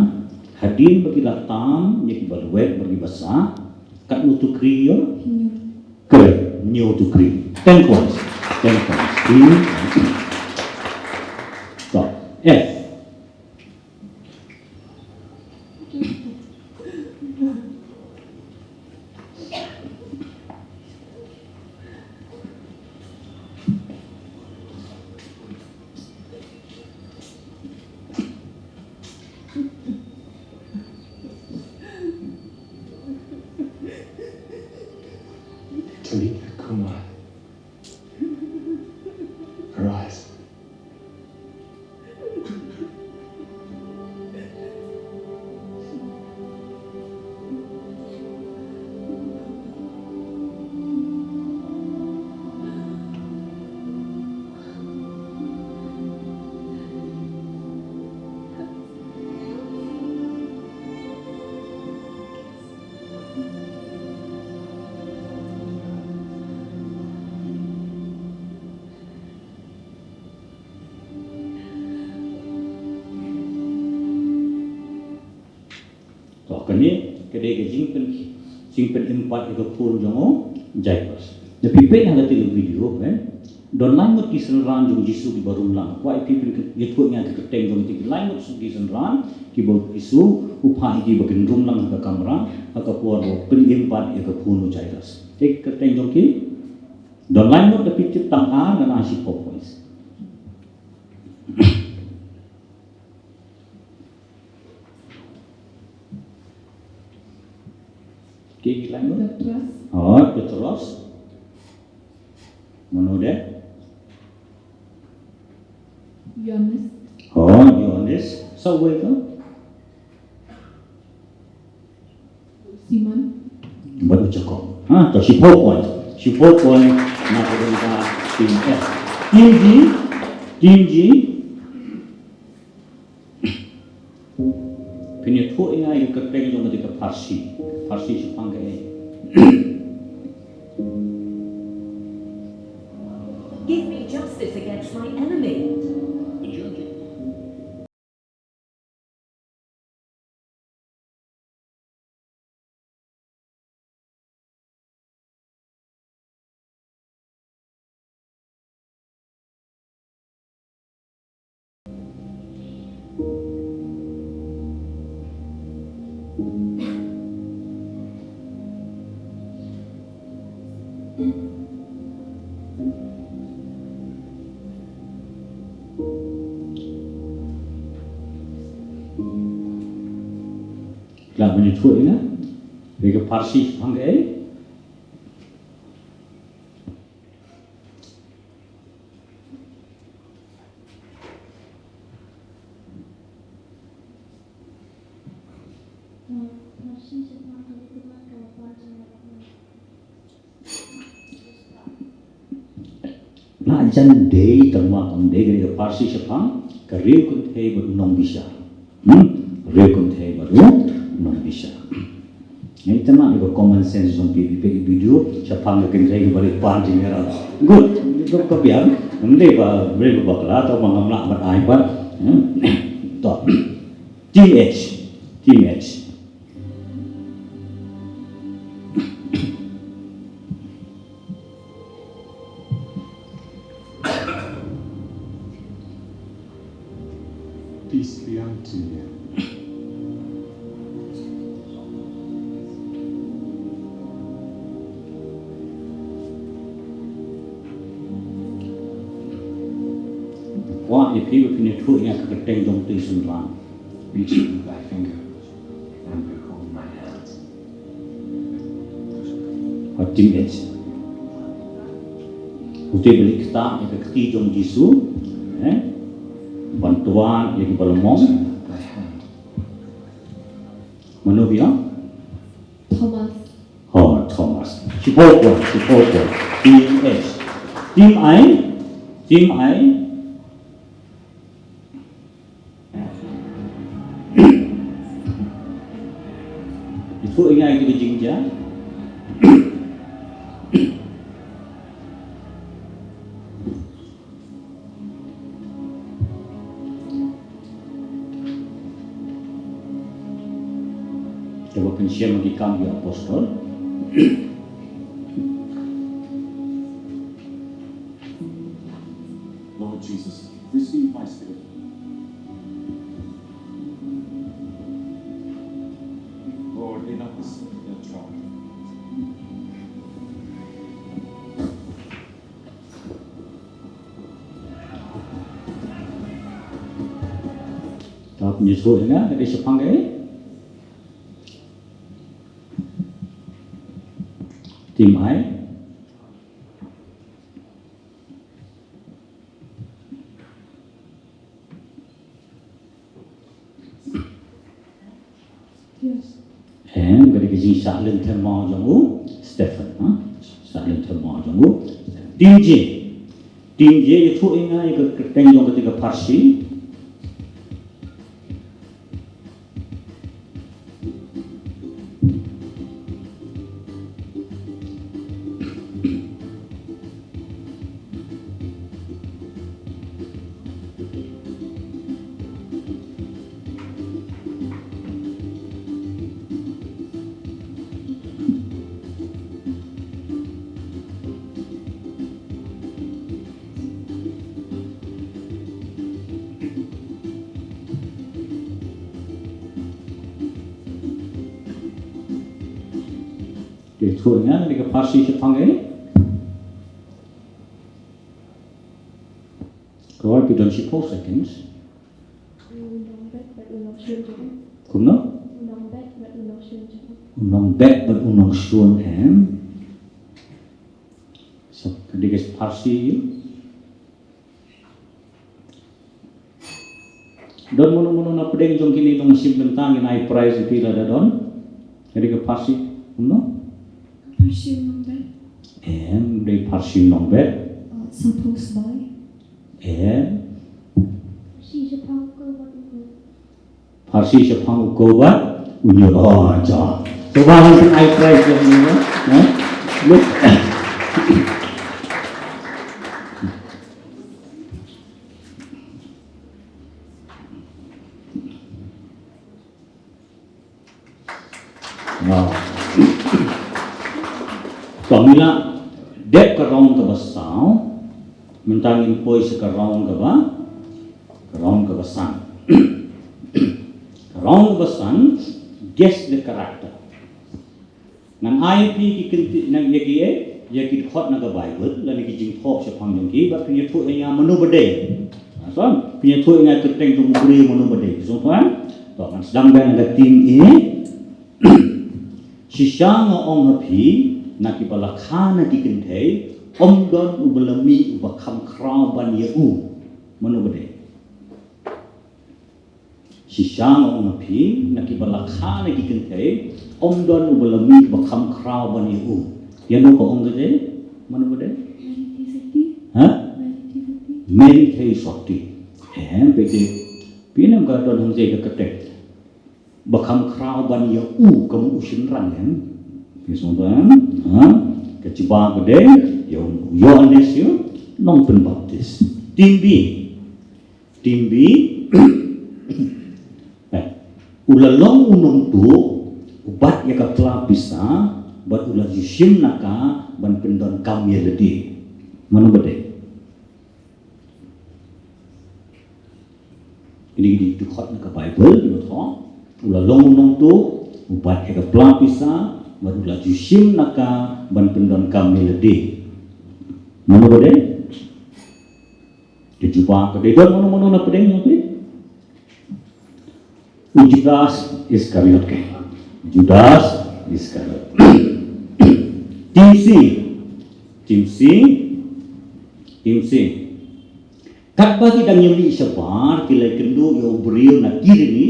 Hadien ba ki la tam ïa kiba lwet bad kiba sah, katno tukri ïoh? Hynñiew. Correct. Hynñiew tukri. Ten points. Ten points. Hmm. To, F. Talitha koum, arise. To, kane ka dei ka jingpyn, jingpynim pat ïa ka khun jong u Jairus. Lada phi peit ha kata ka video, eh, don lai ngut ki synran jong u Jisu kiba rung lang. Kwah phi phin ïathuh ïa nga ka kyrteng jong ki lai ngut ki synran kiba u Jisu u phah ïa ki ba kin rung lang ha ka kamra ha ka por ba u pynim pat ïa ka khun u Jairus. Te ka kyrteng jong ki, don lai ngut, lada phi tip tang ar, ngan ai shiphew points. Ki, ki lai ngut? Petros. Oh, Petros. Mano de? Ïoannis. Oh, Ïoannis. Sa uwei to? Simon. Bad u Jakob. Ha, to shiphew point. Shiphew point na ka bynta team F. Team G, team G. Phin ïathuh ïa nga ïa ka kyrteng jong kata ka pharshi. Pharshi shaphang kaei? Give me justice against my enemy. Lah ban ïathuh ïa nga, ïa ka pharshi shaphang kaei? Lah jan dei tang ma kam dei ka pharshi shaphang ka riew kynthei bad u nongbishar. Hmm? Riew kynthei bad u nongbishar. Ngi tang ma ïa ka common sense jong phi, phi peit video shaphang ka kynthei kaba ri pan jingïarap. Good. Ito ka biang. Ym dei ba, ym dei ba bakla, to ba ngam lah ban ai pat. Hmm? To. Team H. Team H. Peace be unto you. Kwah ïa phi ba phin ïathuh ïa ka kyrteng jong uto u synran. Reach out thy finger and behold my hand. Ka team H. Uto ba leh ktah ïa ka kti jong u Jisu, eh? Ban tuan ïa kiba la mong. Mano ba ïa? Thomas. Oh, Thomas. Shiphew por, shiphew por. Team H. Team I. Team I. Ïathuh ïa ngi ïa kito ki jingjia. Te ba pynshem ha ki Kam ki Apostol. Lord Jesus, receive my spirit. Lord, enough is your child. Tap ni so ina, ka dei shaphang ka, eh? Team I. Em, ka dei ka jingshah lynthem maw jong u Stephen, ha? Shah lynthem maw jong u Stephen. Team J. Team J, ïathuh ïa nga ïa ka kyrteng jong kata ka pharshi. Te ïathuh ïa nga, ka dei ka pharshi shaphang ka, eh? Ka wan phi don shiphew seconds. U nongbet bad u nongshun jong u. Kumno? U nongbet bad u nongshun jong u. U nongbet bad u nongshun, em. Sa ka dei ka pharshi ïa u. Don mano mano na pdeng jong kine nongshim bynta, ngin ai prize ïa phi lada don. Ka dei ka pharshi, kumno? Pharshi nongbet. Em, dei pharshi nongbet. Uh, sa post by. Em. Pharshi shaphang u kow bad u nyul. Pharshi shaphang u kow bad u nyul. Oh, ja. To ba ngan ai prize ïa u, eh? Look. Wow. To, ngi la dep ka round kaba saw, mynta ngin poi sha ka round kaba, ka round kaba san. Ka round kaba san, guess the character. Ngan ai ïa phi ki kynti, ngan ïa ki, eh, ïa ki dkhot na ka Baibl, lane ki jingthoh shaphang jong ki, bad phin ïathuh ïa nga mano ba dei. Ha, son, phin ïathuh ïa nga kyrteng jong u briew mano ba dei. Sngewthuh, eh? To, ngan sdang biang na ka team A. Shisha nga ong ha phi, na kiba la kha na ki kynthei, ym don uba la mih uba kham khraw ban ïa u. Mano ba dei? Shisha nga ong ha phi, na kiba la kha na ki kynthei, ym don uba la mih ba kham khraw ban ïa u. Ïa no ka ong ka dei? Mano ba dei? Mary K. Soti. Ha? Mary K. Soti. Mary K. Soti. Em, phi dei. Phi nym ka don hangne ka kyrteng ba kham khraw ban ïa u kum u shynrang, em. Phi sngewthuh, em? Ha? Ka jubab ka dei, ïa u Ïoannis, ïa u nongpynbaptis. Team B. Team B, eh, u la long u nongtuh, u bat ïa ka pla pisa, bad u la ju shim na ka ban pyndonkam ïa lade. Mano ba dei? Kine ki dei Dkhot na ka Baibl, u thoh, u la long u nongtuh, u bat ïa ka pla pisa, bad u la ju shim na ka ban pyndonkam ïa lade. Mano ba dei? Ka jubab ka dei don mano mano na pdeng ïa phi? U Judas Iskariot ke. Judas Iskariot. Tim C. Tim C. Tim C. Katba ki dang ïa mih shabar ki la kynduh ïa u briew na Kirene,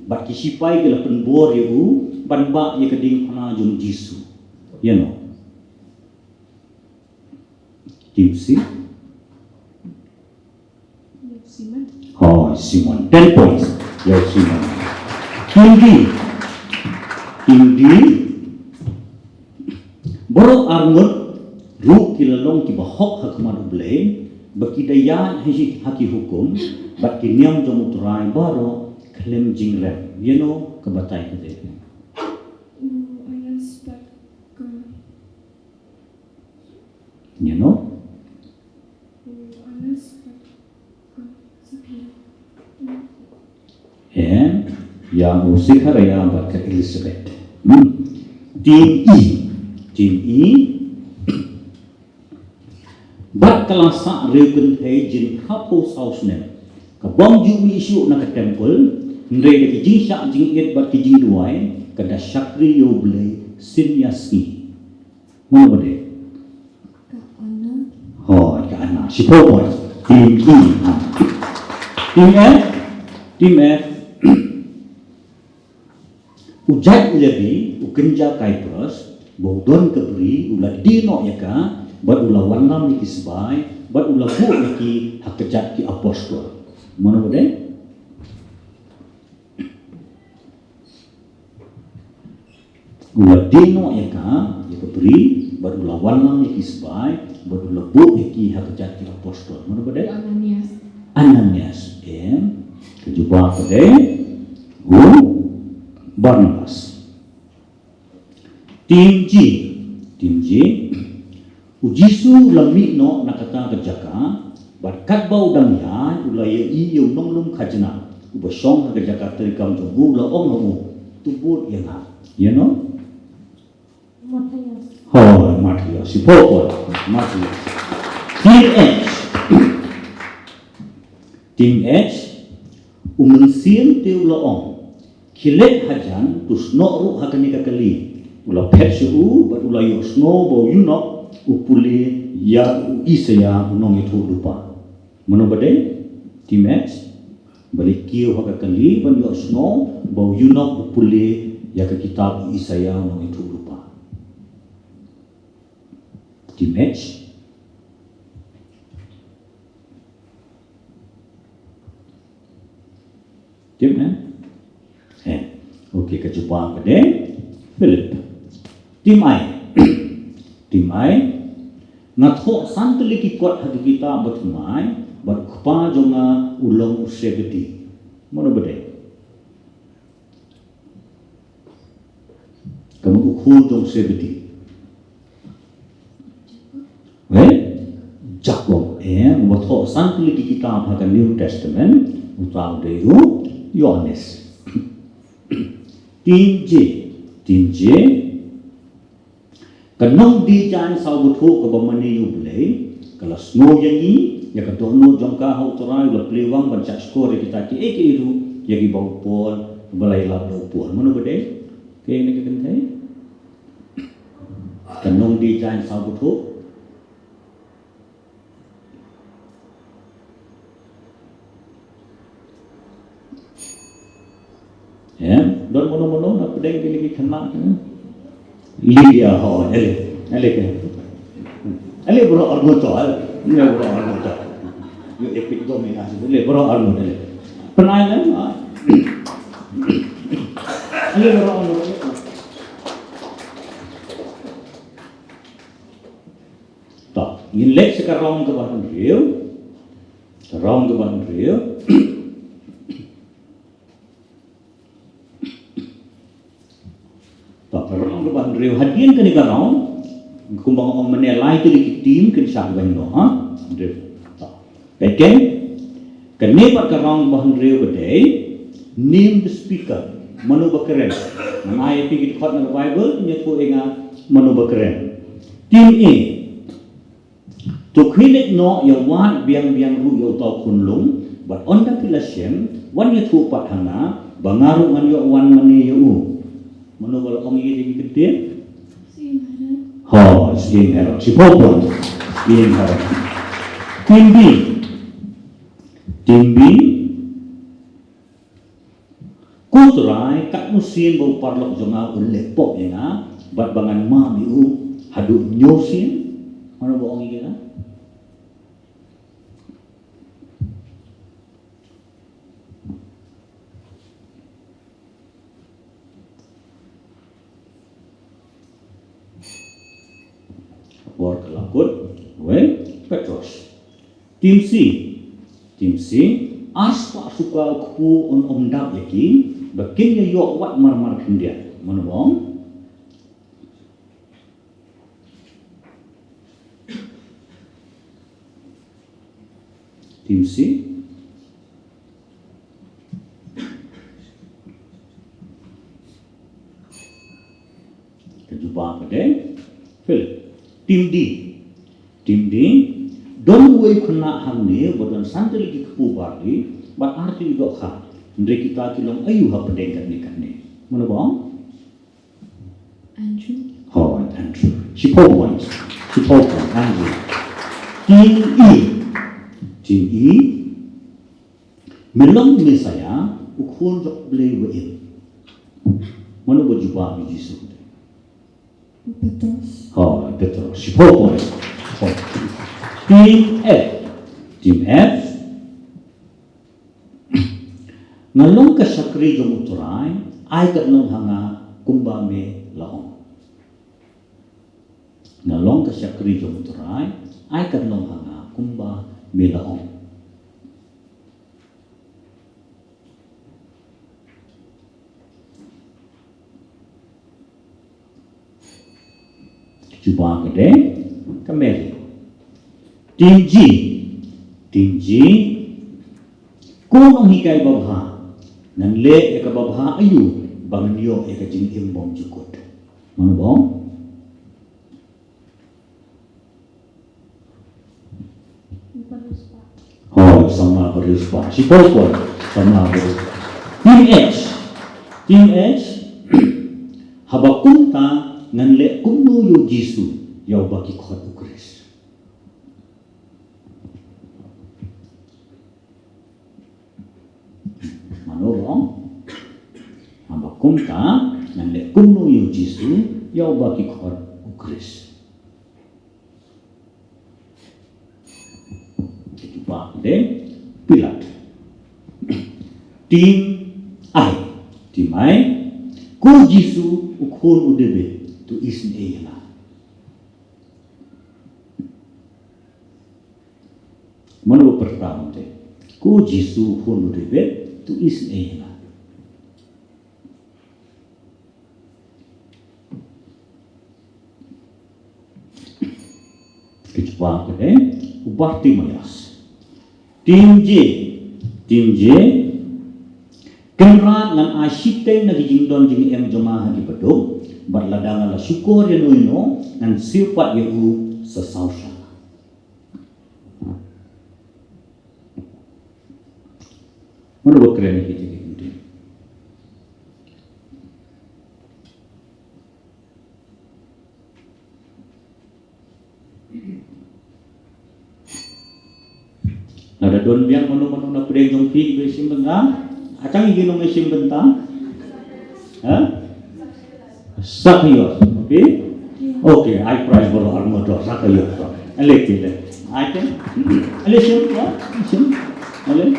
bad ki shipai ki la pynbor ïa u ban bah ïa ka diengphna jong Jisu. Ïa no. Tim C. Simon. Oh, Simon. Ten points. Ïa u Simon. Tim D. Tim D. Baroh arngut ruh ki la long kiba hok ha khmat U Blei, ba ki da ïaid ha ki hukum bad ki niam jong U Trai baroh khlem jingrem. Ïa no ka batai ka dei? Ïa no? Em, ïa u Sekharaiah bad ka Elizabeth. Hmm. Tim E. Tim E. Bad ka la sah riewkynthei jin khatphew saw snem. Ka bym ju mih shuh na ka templ, hynrei da ki jingshah jingit bad ki jingduwai, ka da shakri ïa U Blei synñia sngi. Mano ba dei? Ka Anna. Hooid, ka Anna. Shiphew points. Tim E. Tim F. Tim F. U jait Lebi, u kynja Kaiphas, ba u don ka bri, u la die noh ïa ka, bad u la wanlam ïa ki sbai, bad u la buh ïa ki ha kjat ki apostol. Mano ba dei? U la die noh ïa ka, ïa ka bri, bad u la wanlam ïa ki sbai, bad u la buh ïa ki ha kjat ki apostol. Mano ba dei? Ananias. Ananias, em. Ka jubab ka dei u Barnabas. Tim G. Tim G. U Jisu u la mih noh na kata ka jaka, bad katba u dang ïaid, u la ïohi ïa u nonglum khajna, uba shong ha ka jaka treikam jong u, u la ong ha u, "To bud ïa nga." Ïa no? Mathaios. Hooid, Mathaios. Shiphew points. Mathaios. Tim H. Tim H. U Mynsiem te u la ong, "Khie leit hajan, to snoh ruh ha kane ka kali." U la phet sha u, bad u la ïohsngew ba u ïunok u pule ïa u Isaïah u nongïathuhlypa. Mano ba dei? Tim H. Ba leit kiew ha ka kali ban ïohsngew ba u ïunok u pule ïa ka kitab u Isaïah u nongïathuhlypa. Tim H. Tim, eh? Eh. Okay, ka jubab ka dei Philip. Tim I. Tim I. Nga thoh san tylli ki kot ha ki kitab bathymmai, bad u kpa jong nga u long u Zebedi. Mano ba dei? Ka mut u khun jong Zebedi. Eh? Jakob, eh, uba thoh san tylli ki kitab ha ka New Testament, uta u dei u Ïohannes. Tim J, Tim J, ka nongdie jaiñ saw bthuh kaba mane ïa U Blei, ka la sngew ïa ngi, ïa ka dohnud jong ka ha U Trai, u la plie wang ban shah shkor ïa kita kiei kiei ruh, ïa kiba u Paul, ba la ïalap da u Paul. Mano ba dei? Kaei kane ka kynthei? Ka nongdie jaiñ saw bthuh. Em, don mano mano na pdeng kine ki khynnah, em? Lydia, ho, ele, ele ke. Ele baroh arngut to, ele. Ele baroh arngut to. Ïoh epit dom ïa nga shu, ele baroh arngut, ele. Pynai lem, ah. Ele baroh arngut, ele. To, ngin leit sha ka round kaba hynriew. Ka round kaba hynriew. To, ka round kaba hynriew. Hadien kane ka round, kumba nga ong mynne, lai tylli ki team kin shah weng noh, ha? Hynriew. To. Peit kein, kane pat ka round kaba hynriew ka dei, Name the speaker. Mano ba kren? Ngan ai ïa phi ki dkhot na ka Baibl, ïathuh ïa nga mano ba kren. Team A. To khie leit noh ïa wad biang biang ruh ïa uta u khunlung, bad ynda phi la shem, wan ïathuh pat ha nga, ba nga ruh ngan ïoh wan mane ïa u. Mano ba la ong ïa kine ki kyntien? Ho, Syiem Herod. Shiphew point. Syiem Herod. Team B. Team B. Ko Trai, katno sien ba u paralok jong nga un leh pop ïa nga, bad ba ngan mam ïa u haduh hynñiew sien? Mano ba ong ïa kata? Bor ka la kut, wei, Petros. Team C. Team C. Ar spah suka u kpu un ym dap ïa ki, ba kin ïa ïoh wat marmar khyndiat. Mano ba ong? Team C. Ka jubab ka dei Philip. Team D. Team D. Don uwei u khynnah hangne uba don san tylli ki kpu barli bad ar tylli ki dohkha. Hynrei kita ki long aïu hapdeng katne katne? Mano ba ong? Andrew. Ho, Andrew. Shiphew point. Shiphew point. Andrew. Team E. Team E. Me long Messaïah, u khun jong U Blei uba im. Mano ba jubab ïa u Jisu? Petros. Ho, Petros. Shiphew point. Ho. Team F. Team F. Nga long ka shakri jong U Trai, ai katno ha nga kumba me la ong. Nga long ka shakri jong U Trai, ai katno ha nga kumba me la ong. Jubab ka dei ka Mary. Team G. Team G. Ko nonghikai babha, ngan leh ïa ka babha aïu ba ngan ïoh ïa ka jingim bymjukut? Mano ba ong? Ho, samla bariewspah. Shiphew point. Samla bariewspah. Team H. Team H. Haba kumta ngan leh kumno ïa u Jisu, ïa uba ki khot u Khrist? Mano ba ong? Haba kumta ngan leh kumno ïa u Jisu, ïa uba ki khot u Khrist? Ka jubab ka dei Pilat. Team I. Team I. Ko Jisu u khun u Dabid, to isynei ïa nga. Mano ba pyrta mynta? Ko Jisu u khun u Dabid, to isynei ïa nga. Ka jubab ka dei u Bartimaeus. Team J. Team J. Kynrad, ngan ai shiteng na ki jingdon jingem jong nga ha ki baduk, bad lada nga la shukor ïano ïano, ngan siew pat ïa u sa saw shana. Mano ba kren ïa kita ki kyntien? Lada don biang mano mano na pdeng jong phi kiba shim bynta, ha tang ïa ki nongshim bynta. Ha? Zacchaeus, okay? Okay, ai prize baroh arngut, Zacchaeus. Ale ki le. Ai te. Ale shim, ha? Shim. Ale.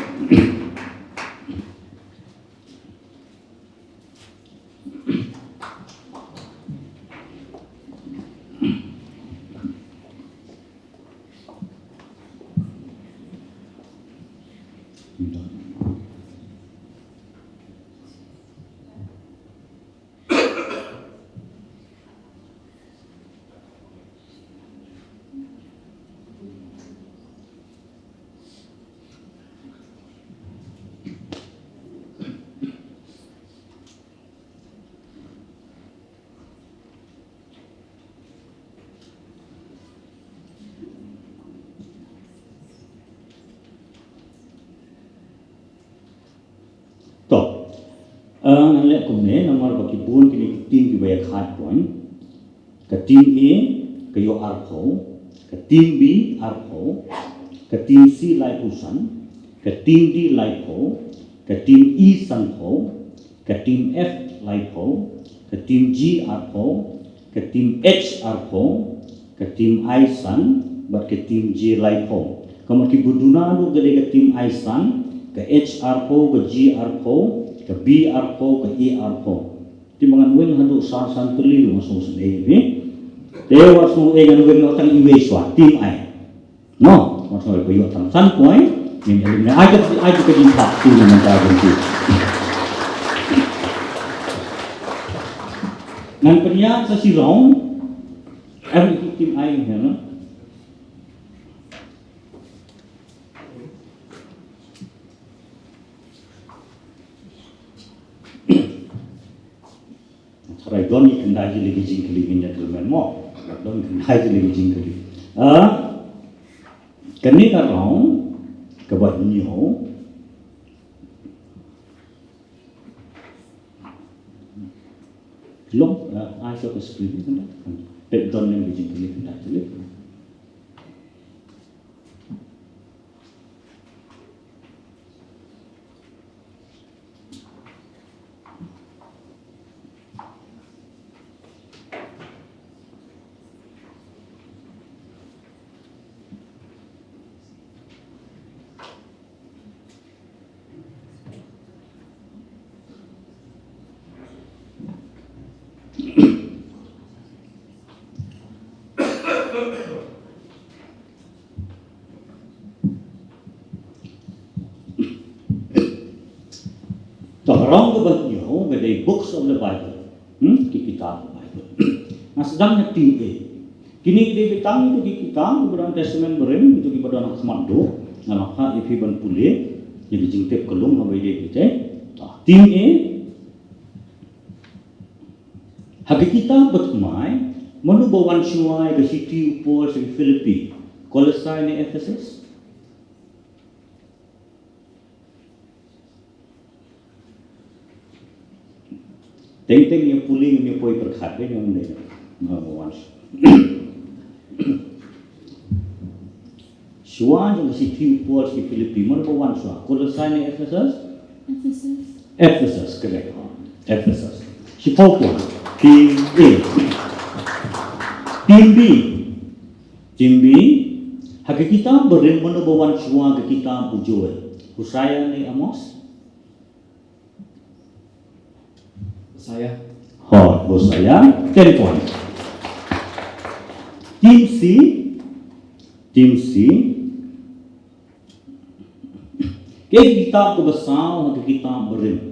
Ah, ngan leh kumne, namar ba ki bun kine ki team kiba ïakhaid point. Ka team A ka ïoh arphew, ka team B arphew, ka team C laiphew san, ka team D laiphew, ka team E sanphew, ka team F laiphew, ka team G arphew, ka team H arphew, ka team I san, bad ka team J laiphew. Ka mut kiba duna duh ka dei ka team I san, ka H arphew, ka G arphew, ka B arphew, ka A arphew. Te ba ngan weng haduh san, san tylli ruh nga sngewsynei hi. Te wat sngewsynei, ngan weng noh tang iwei shuwa, team I. No, wat sngewsynei ba ïoh tang san point. Ngin ïa lum ne ai ka, ai ka jingthap tu na mynta jong ki. Ngan pynïaid sa shi round. Em, team I, no? Tharai don i khyndai tylli ki jingkylli ngin ïa kylli mo. Don khyndai tylli ki jingkylli. Ah, kane ka round kaba hynñiew. Long, ah, ai sa ka screen ni kan. Peit don ïa ki jingkylli khyndai tylli. To, ka round kaba hynñiew ka dei Books of the Bible. Hmm? Ki kitab Bible. Nga sdang na team A. Kine ki dei beit tang ito ki kitab kiba don Testament barim, ito kiba don ha khmat duh. Nga la phah ïa phi ban pule ïa ki jingtip kyllum haba ïadei beit. To, team A. Ha ka kitab bathymmai, mano ba wan shuwa ïa ka shithi u Paul sha ki Philippi, Kolosai ne Ephesus? Teng teng ïa pule ngam ïa poi pyrkhat, dei ngam dei. Mano ba wan shuwa. Shuwa jong ka shithi u Paul sha ki Philippi, mano ba wan shuwa? Kolosai ne Ephesus? Ephesus. Ephesus, correct. Ephesus. Shiphew point. Team A. Team B. Team B. Ha ka kitab barim mano ba wan shuwa ka kitab u Joel? Hosea ne Amos? Hosea. Hooid, Hosea. Ten points. Team C. Team C. Kaei ka kitab kaba saw ha ka kitab barim?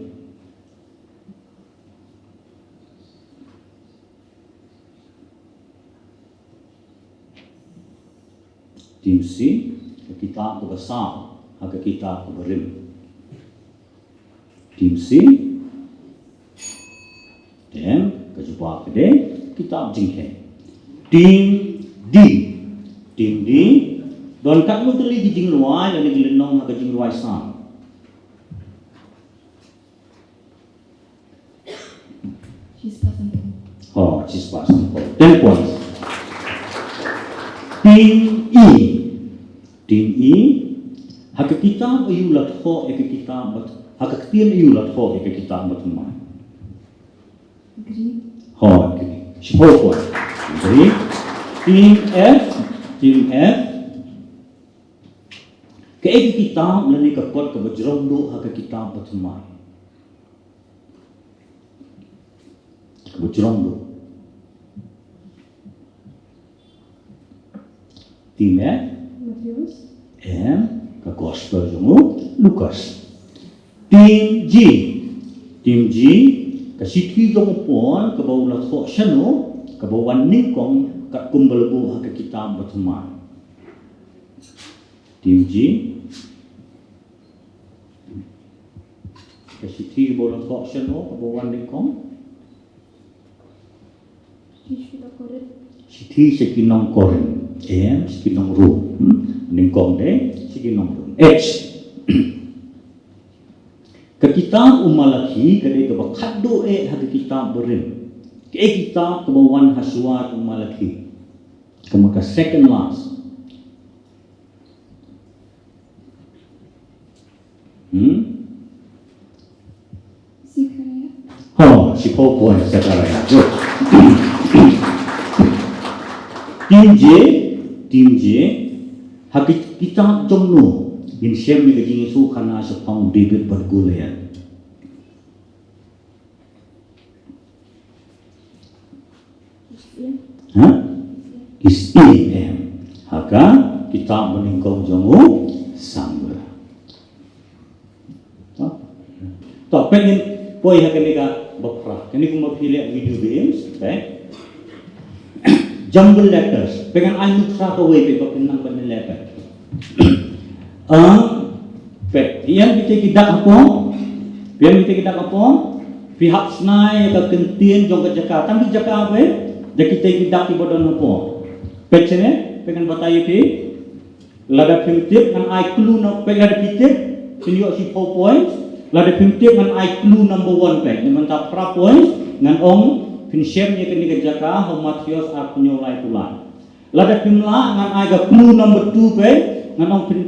Team C, ka kitab kaba saw ha ka kitab kaba rim. Team C, te ka jubab ka dei kitab Jingkheiñ. Team D, Team D, don katno tylli ki jingrwai lane ki lynnong ha ka jingrwai Salm? Shispah sanphew. Oh, shispah sanphew. Ten points. Team E. Team E. Ha ka kitab aïu la thoh ïa ka kitab ba, ha ka ktien aïu la thoh ïa ka kitab bathymmai? Greek. Oh, Greek. Shiphew point. Greek. Team F. Team F. Kaei ka kitab lane ka kot kaba jrong duh ha ka kitab bathymmai? Kaba jrong duh. Team F? Matthew. Em, ka gospel jong u Lukas. Team G. Team G, ka shithi jong u Paul kaba u la thoh shano, kaba wan nyngkong katkum ba la buh ha ka kitab bathymmai? Team G. Ka shithi ba u la thoh shano kaba wan nyngkong? Shithi sha ki nong Korinth. Shithi sha ki nong Korinth. Em, sha ki nong Rom. Hmm? Nyngkong de, sha ki nong Rom. H. Ka kitab u Malakhi ka dei kaba khatduh eh ha ka kitab barim. Ka eh kitab kaba wan ha shuwa u Malakhi. Kaba ka second last. Hmm? Zechariah. Oh, shiphew point Zechariah. Good. Team J, Team J. Ha ki kitab jong no ngin shem ïa ka jingïathuhkhana shaphang David bad Goliath. Ha? Is in em. Ha ka kitab banyngkong jong u Samuel. To. To, peit ngin poi ha kane ka ba phra. Kane kumba phi leh video games, peit. Jumble letters. Peit ngan ai nuksa kawei peit ba phin nang ban leh peit. Ah, peit. Ïa kita ki dak hapoh. Ïa kita ki dak hapoh. Phi hap snai ka kyntien jong ka jaka. Tang ki jaka peit. Da kita ki dak kiba don hapoh. Peit shane, peit ngan batai ïa phi. Lada phim tip ngan ai clue na, peit lada phi tip phin ïoh shiphew points. Lada phim tip ngan ai clue number one peit. Namar ta phra points ngan ong phin shem ïa kane ka jaka ha u Mathaios arphew hynñiew laiphew lai. Lada phim lah ngan ai ka clue number two peit ngan ong phin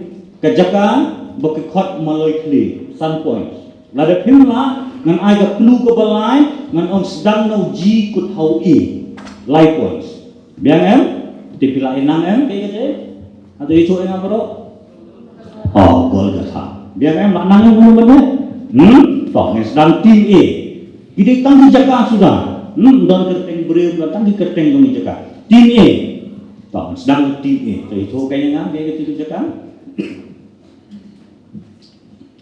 ka jaka ba ki khot Maloikhlieh, san points. Lada phim lah ngan ai ka clue kaba lai ngan ong sdang na u G kut ha u E, lai points. Biang em? Te phi lah ïa nang em kaei kata? Hato ïathuh ïa nga baroh? Oh, Golgotha. Biang em, lah nang em, mano mano? Hmm? To, ngin sdang team A. Ki dei tang ki jaka suda. Hmm, don kyrteng briew, don tang ki kyrteng jong ki jaka. Team A. To, ngin sdang team A. To ïathuh kaei ïa nga, kaei kata ki jaka?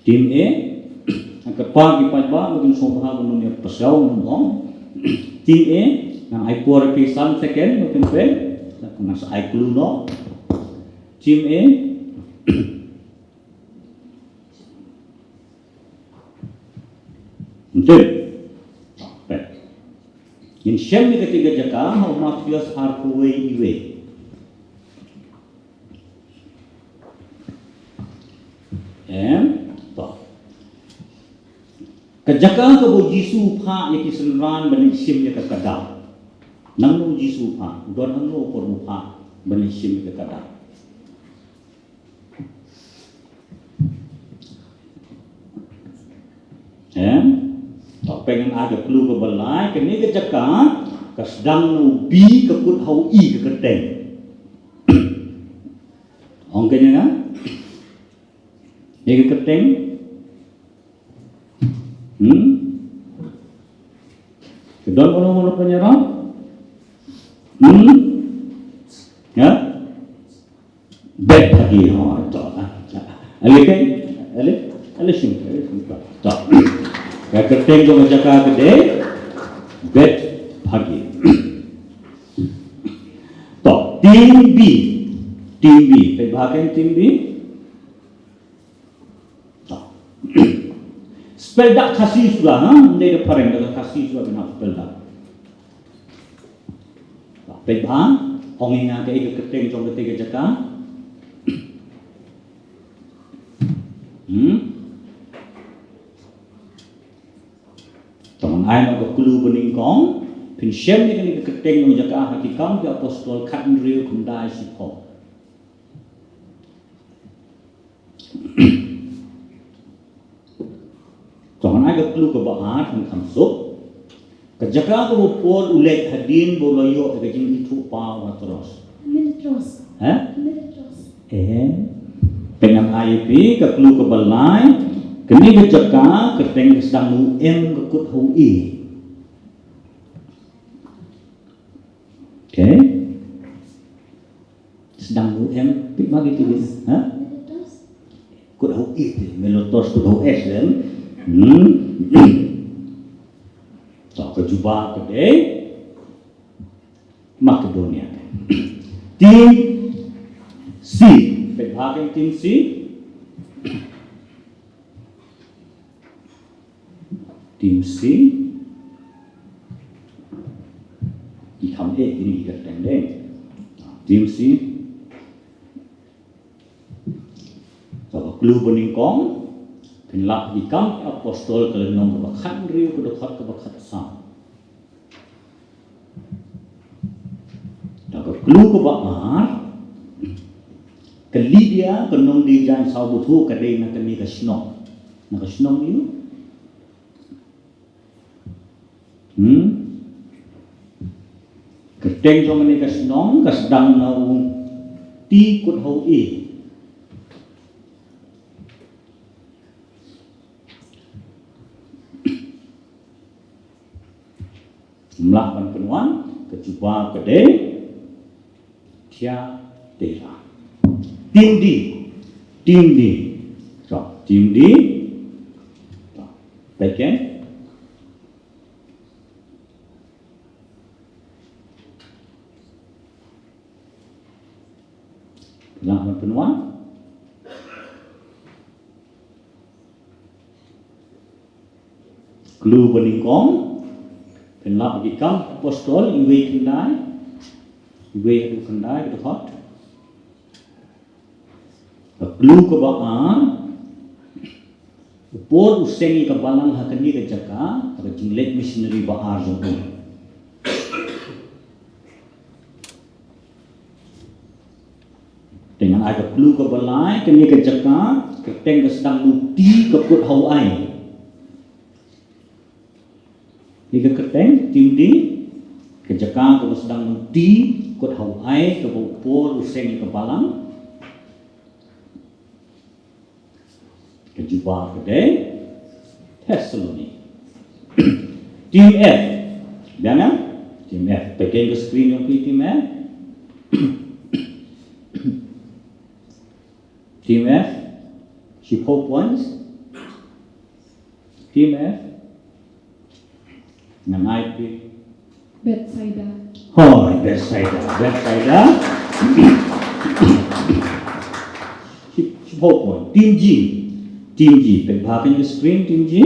Team A, ha ka par ki paidbah ba kin sngewbha ban ïa pyrshang ban ong. Team A, ngan ai por ïa phi san second ba kin peit. Ngan sa ai clue noh. Team A. Ntip. Peit. Ngin shem ïa kata ka jaka ha u Mathaios arphew wei, iwei. Em, to. Ka jaka kaba u Jisu u phah ïa ki synran ban leit shim ïa ka kadaw. Nangno u Jisu u phah, u don hangno u por ba u phah ban leit shim ïa ka kadaw? Em, to, peit ngan ai ka clue kaba lai, kane ka jaka ka sdang na u B ka kut ha u E ka kyrteng. Ong kane nga? Ïa ka kyrteng? Hmm? Ka don mano mano pynïaroh? Hmm? Ya? Bethphage, oh, to. Ale kai, ale, ale shim, ale shim. To. Ka kyrteng jong ka jaka ka dei Bethphage. To, team B. Team B. Peit bha kein team B. To. Spell dak Khasi shuwa, ha? Ym dei da phareng, da Khasi shuwa phin hap spell dak. To, peit bha, ong ïa nga kaei ka kyrteng jong kata ka jaka. Hmm? To ngan ai noh ka clue ba nyngkong, phin shem ïa kane ka kyrteng jong ka jaka ha Ki Kam ki Apostol khathynriew khyndai shiphew. To ngan ai ka clue kaba ar, ngan kham suk. Ka jaka kaba u Paul u leit hadien ba u la ïoh ïa ka jingithuhpaw ha Troas. Miletos. Ha? Miletos. Em. Te ngan ai ïa phi ka clue kaba lai. Kane ka jaka ka kyrteng ka sdang na u M ka kut ha u E. Okay. Sdang na u M, peit ma ki tu, ha? Kut ha u E te, Miletos kut ha u S, em? Hmm. To ka jubab ka dei Makedonia. Team C, peit bha kein team C. Team C. Ki kham eh kine ki kyrteng dei. Team C. To ka clue ba nyngkong. Pynlap ki Kam ki Apostol ka lynnong kaba khathynriew, ka dkhot kaba khatsaw. Da ka clue kaba ar, ka Lydia, ka nongdie jaiñ saw bthuh, ka dei na kane ka shnong. Na ka shnong aiu? Hmm? Kyrteng jong kane ka shnong ka sdang na u T kut ha u A. Ym lah ban pynwan, ka jubab ka dei Thiatira. Team D. Team D. To, team D. To, peit kein. Lah ban pynwan. Clue ba nyngkong. Pynlap ki Kam ki Apostol, iwei khyndai. Iwei haduh khyndai, ka dkhot. Ka clue kaba ar. U Paul u seng ïa ka balang ha kane ka jaka, ha ka jingleit missionary ba ar jong u. Te ngan ai ka clue kaba lai, kane ka jaka, kyrteng ka sdang na u T, ka kut ha u A. Kane ka kyrteng, team D, ka jaka kaba sdang na u T, kut ha u A, kaba u Paul u seng ïa ka balang. Ka jubab ka dei Thessaloni. Team F. Biang, eh? Team F. Peit kein ka screen jong phi, team F. Team F. Shiphew points. Team F. Ngan ai phi. Bethsaida. Hooid, Bethsaida. Bethsaida. Ship, shiphew point. Team G. Team G. Peit bha kein ka screen, team G.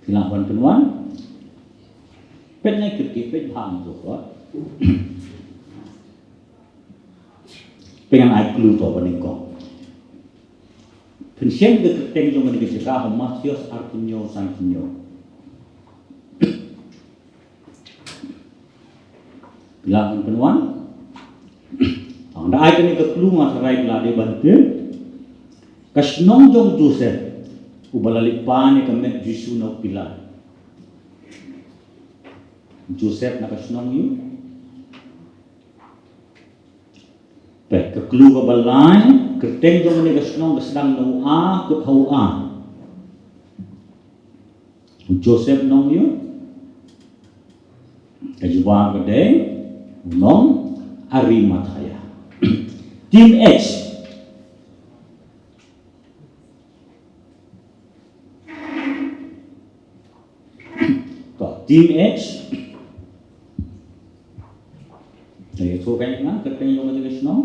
Phi lah ban pynwan. Peit na ki, peit bha mo to. Peit, ngan ai clue to ba nyngkong. Pynshem ka kyrteng jong kane ka jaka ha u Mathaios arphew hynñiew, sanphew hynñiew. Phi lah ban pynwan. Tang da ai kane ka clue, nga tharai phi la dei ban tip. Ka shnong jong u Joseph, uba la leit pan ïa ka met Jisu na u Pilat. Joseph na ka shnong aiu? Peit ka clue kaba lai, kyrteng jong kane ka shnong ka sdang na u A, kut ha u A. U Joseph nong aiu? Ka jubab ka dei u nong Arimathea. Team H. To, team H. Te ïathuh kein nga kyrteng jong kane ka shnong.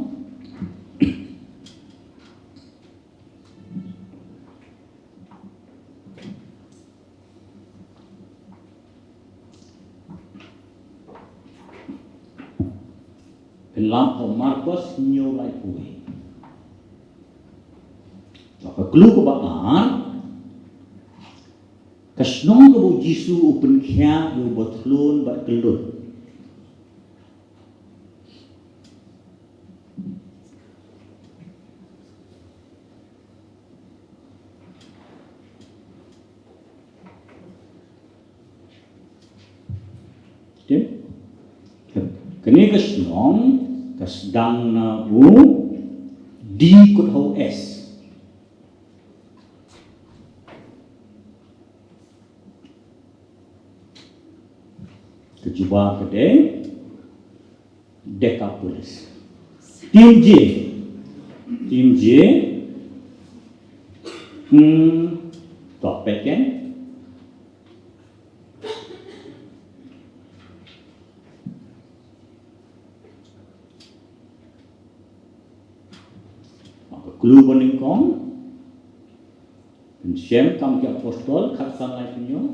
Pynlap ha u Markos hynñiew laiphew wei. Ka clue kaba ar. Ka shnong kaba u Jisu u pynkhiah ïa u bathlun bad kyllut. Tip? Kane ka shnong ka sdang na u D kut ha u S. Ka jubab ka dei Decapolis. Team J. Team J. Hmm. To, peit kein. Ka clue ba nyngkong. Pynshem Kam ki Apostol, khatsan laiphew hynñiew.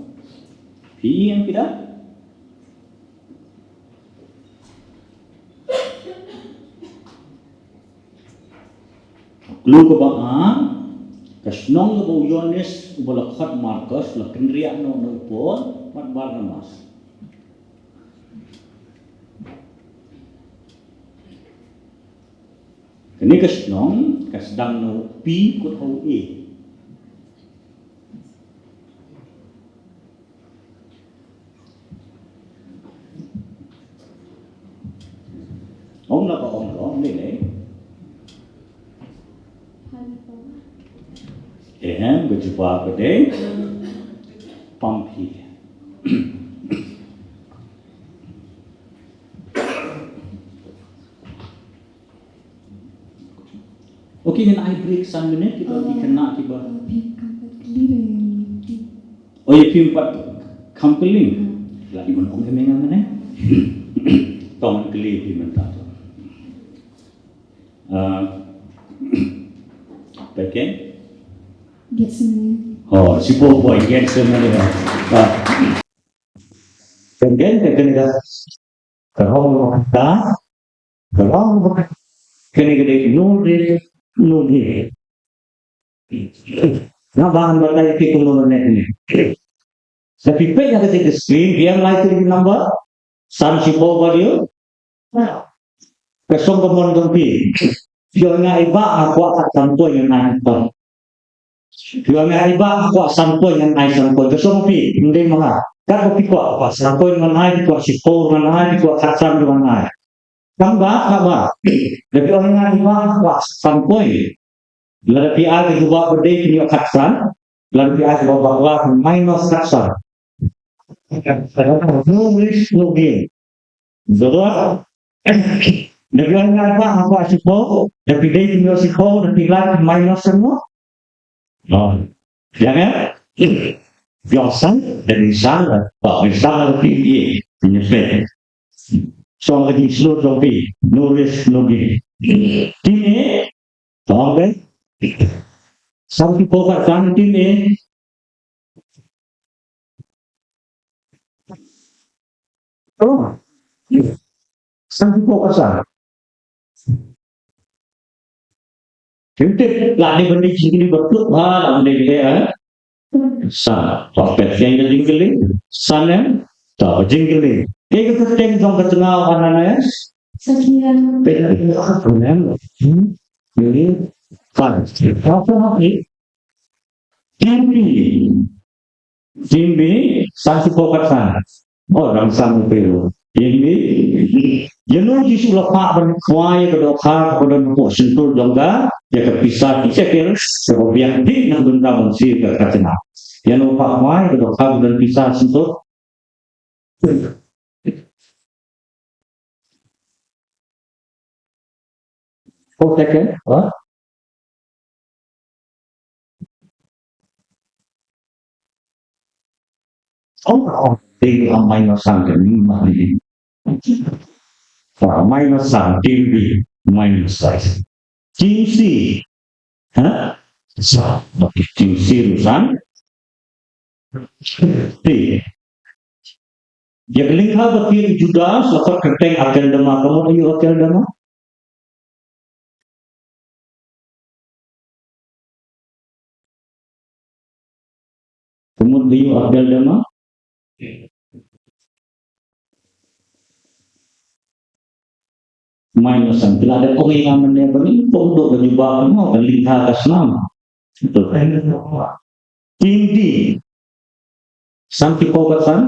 Phi ïohi ïa kata? Lynnong kaba ar, ka shnong kaba u Ïoannis uba la khot Markos la kynriah noh na u Paul bad Barnabas. Kane ka shnong ka sdang na u P kut ha u A. Ong na ka ong ong ni ne. Em, ka jubab ka dei Pamphylia. Okay, ngan ai break san minit, kita ki khynnah kiba. Oh, ïa phim pat kham kylli. La ki ban ong ka mynta mynne. Tang kylli phim mynta to. Ah, okay. Get some. Oh, si po po get some. Ah. Kan kan kan kan. Ka hong ka, ka hong ka, kane ka dei no dei, no dei. Nga ban batai ïa phi kumno ne ne. Sa phi peit ïa ka screen, phi ïa lai tu number, san shiphew ba dei. Ka song ka mon jong phi. Phi ong nga i Bah nga kwah khatsan poin ngan ai khatsan. Phi ong nga i Bah nga kwah san poin ngan ai san poin. Ka song phi, ym dei ma nga. Kat ba phi kwah, kwah san poin ngan ai, phi kwah shiphew ngan ai, phi kwah khatsan ngan ai. Tang ba, tang ba. Da phi ong nga i Bah nga kwah san poin. Lada phi ai ka jubab ba dei phin ïoh khatsan. Lada phi ai ka jubab bakla, minus khatsan. No risk, no gain. Betul? Da phi ong nga i Bah nga kwah shiphew, da phi dei phin ïoh shiphew, da phi lai phin minus semua. Oh. Ïa kan? Ïoh san, da phi san, da phi san, da phi ïa, phi ïa phi. Song ka jingshlur jong phi, no risk, no gain. Team A, tong dei. San ki pokat san team A. Oh. San ki pokat san. Kim tip, la dei ban dei jingkylli ba tuk ha, la dei dei, eh. Sa, to pet keng ka jingkylli. San em, to jingkylli. Ke ka kyrteng jong ka tnga Ananias? Saphira. Pet keng ka tnga. Hmm. Ini. Fine. Apa lagi? Team B. Team B, san shiphew khatsan. Oh, dang san u Pero. Team B. Ïa no Jisu la phah ban khwai ïa ka dohkha kaba don hapoh shyntur jong ka, ïa ka pisa ki shekel, kaba biang bit na ka bynta ban siew ïa ka khatsan. Ïa no phah khwai ïa ka dohkha kaba don pisa shyntur. Oh, second. Huh? Oh, oh, they are minus something. Minus something, minus something. Team C. Huh? So, okay, team C, Lusan. C. Ïa ka lyngkha ba tied u Judas, la khot kyrteng Akeldama. Ka mut aïu Akeldama? Ka mut aïu Akeldama? Mai na san pila da kong ïa nga mynne ba ngin pom dok ka jubab mo ka lyngkha ka snam. Team D. San ki pokat san?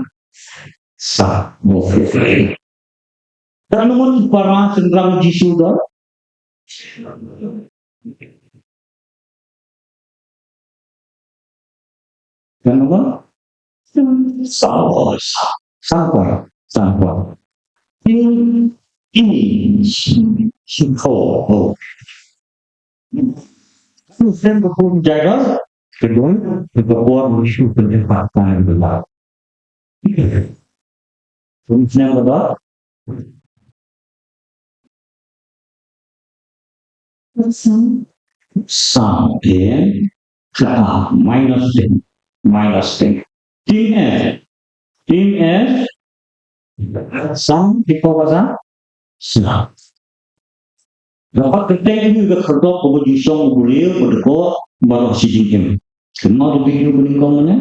Sa. Kan ngut para sengkang Jisu da? Kan apa? Sa. Sa. Sangkwa. Sangkwa. Team E. Singkho. Oh. Kan seng ko pun jaga. Kedua, kedua buat musuh penyempat tangan belah. Kun snem ba dei? Sam. Sam, eh, ka minus ten. Minus ten. Team F. Team F. Sam, di ko ba sa? Sam. Dapat kyrteng ïa ka khyrdop kaba ju shong u briew, ba dei ko, baroh shi jingim. Kumno ruh ba ïa ka nyngkong ne?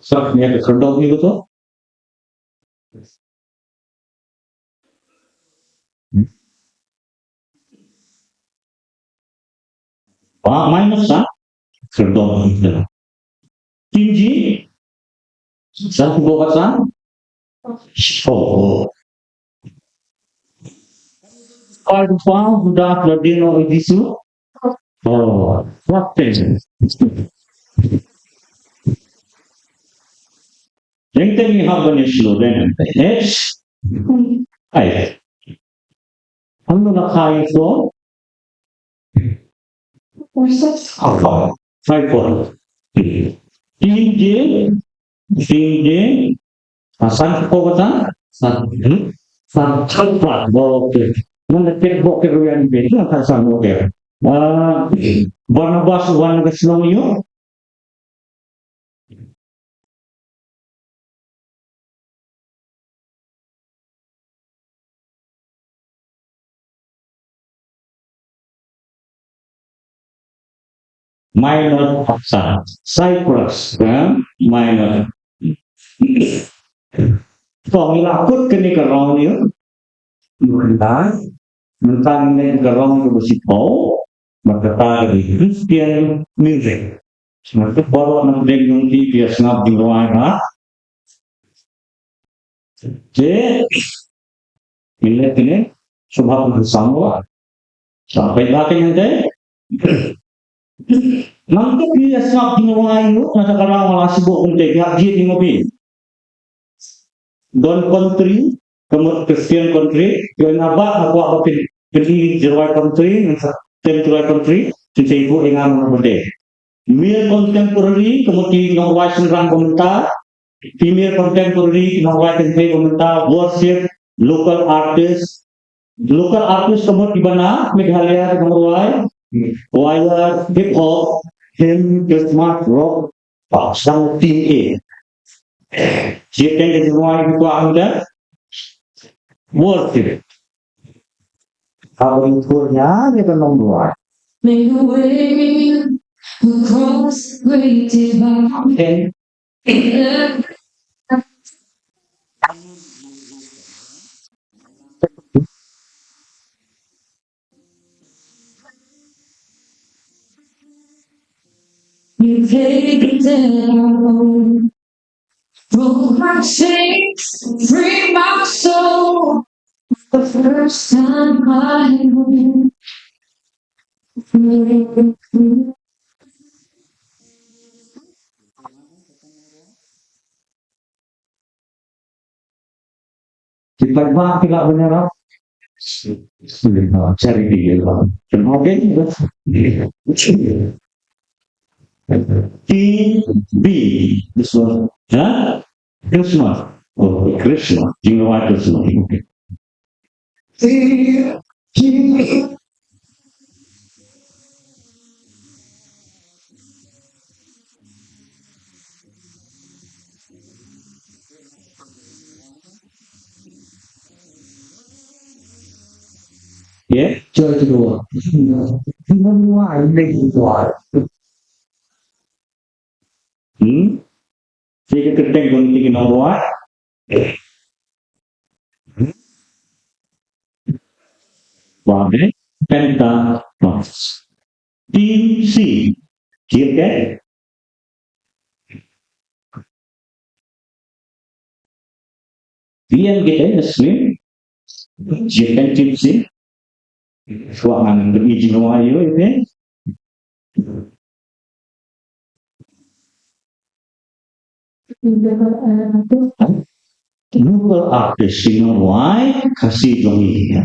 Sa ïa ka khyrdop ïa ka to. Ba mai masa khyrdop ïa ka. Kim ji, sa ko ba sa. Oh. Koi pa udah ladino Jisu. Oh, what thing? Yang tadi haba ni slow dan H. Ai. Ano na kai ko? Kai ko. Injil, injil, Hasan ko kata? San, hmm? San, san, ba, ba, okay. Ngan tek bok ke ruyan be, tu kan san, okay. Ah, Barnabas wan ke senong yu. Minor Cyprus, eh? Minor. To ngi la kut kane ka rong ïa. Mynta, mynta ngi ka rong ïa ba shiphew, mynta ka dei Christian music. Mynta baroh na pdeng jong phi phi ïa sngap jingrwai ha. Te, ngin leh kine, sngewbha phin sam wa. Sa peit ba kine te. Nang to phi ïa sngap jingrwai ïa u, na ka rong la sibuk kumte, phi hap jied ïa u phi. Don country, ka mut Christian country, ïa na ba, na kwah ba phin, phin ïa jingrwai country, nang sa tem jingrwai country, phin sa ïa buh ïa nga na kumte. Male contemporary, ka mut ki nongrwai shynrang ba mynta, female contemporary, ki nongrwai kynthei ba mynta, worship, local artist, local artist ka mut kiba na Meghalaya ki nongrwai, choir, hip hop, hymn, Christmas, rock, pop, sang T A. Jied teng ka jingrwai ki kwah ynda worship. Haba ngi kur ïa ka nongrwai. Make a way across the great divide. Okay. You take it down. Broke my chains, free my soul. The first time I Kita ba ki la banyarap. Charity gila. Okay. T B. This one. Huh? Christmas. Oh, Christmas. You know what Christmas? Okay. Yeah, joy to the world. Hmm? Sigi kyrteng jong ki nongrwai. Ba dei Pentecost. Team C. Jingeh. Bien kita na screen. Jingeh, Team C. Shuwa ngan bynta jingrwai ïa u, ïa u. Local artist jingrwai Khasi jong ngi.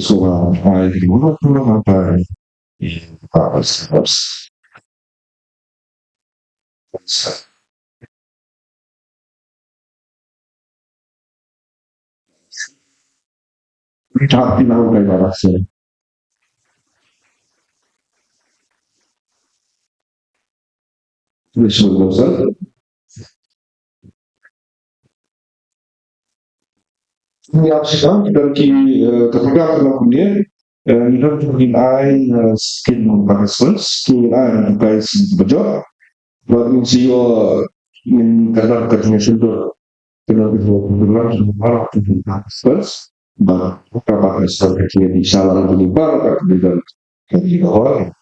so, uh, I think we're not gonna have a, a, a, a, Ka hap ki nang kai ba sel. Solution. Ïa, shisha, kita ki, eh, ka program ka long kumne, eh, ngi don ki ai, eh, skin participants, ki ai ki kai skin bajot. Ba ngin shu ïoh, ngin ka don ka jingïasyllok. Kena ki program ki participants. Ba ka ba ka sal ka ki di sala ki di ba ka ki don. Ka ki don.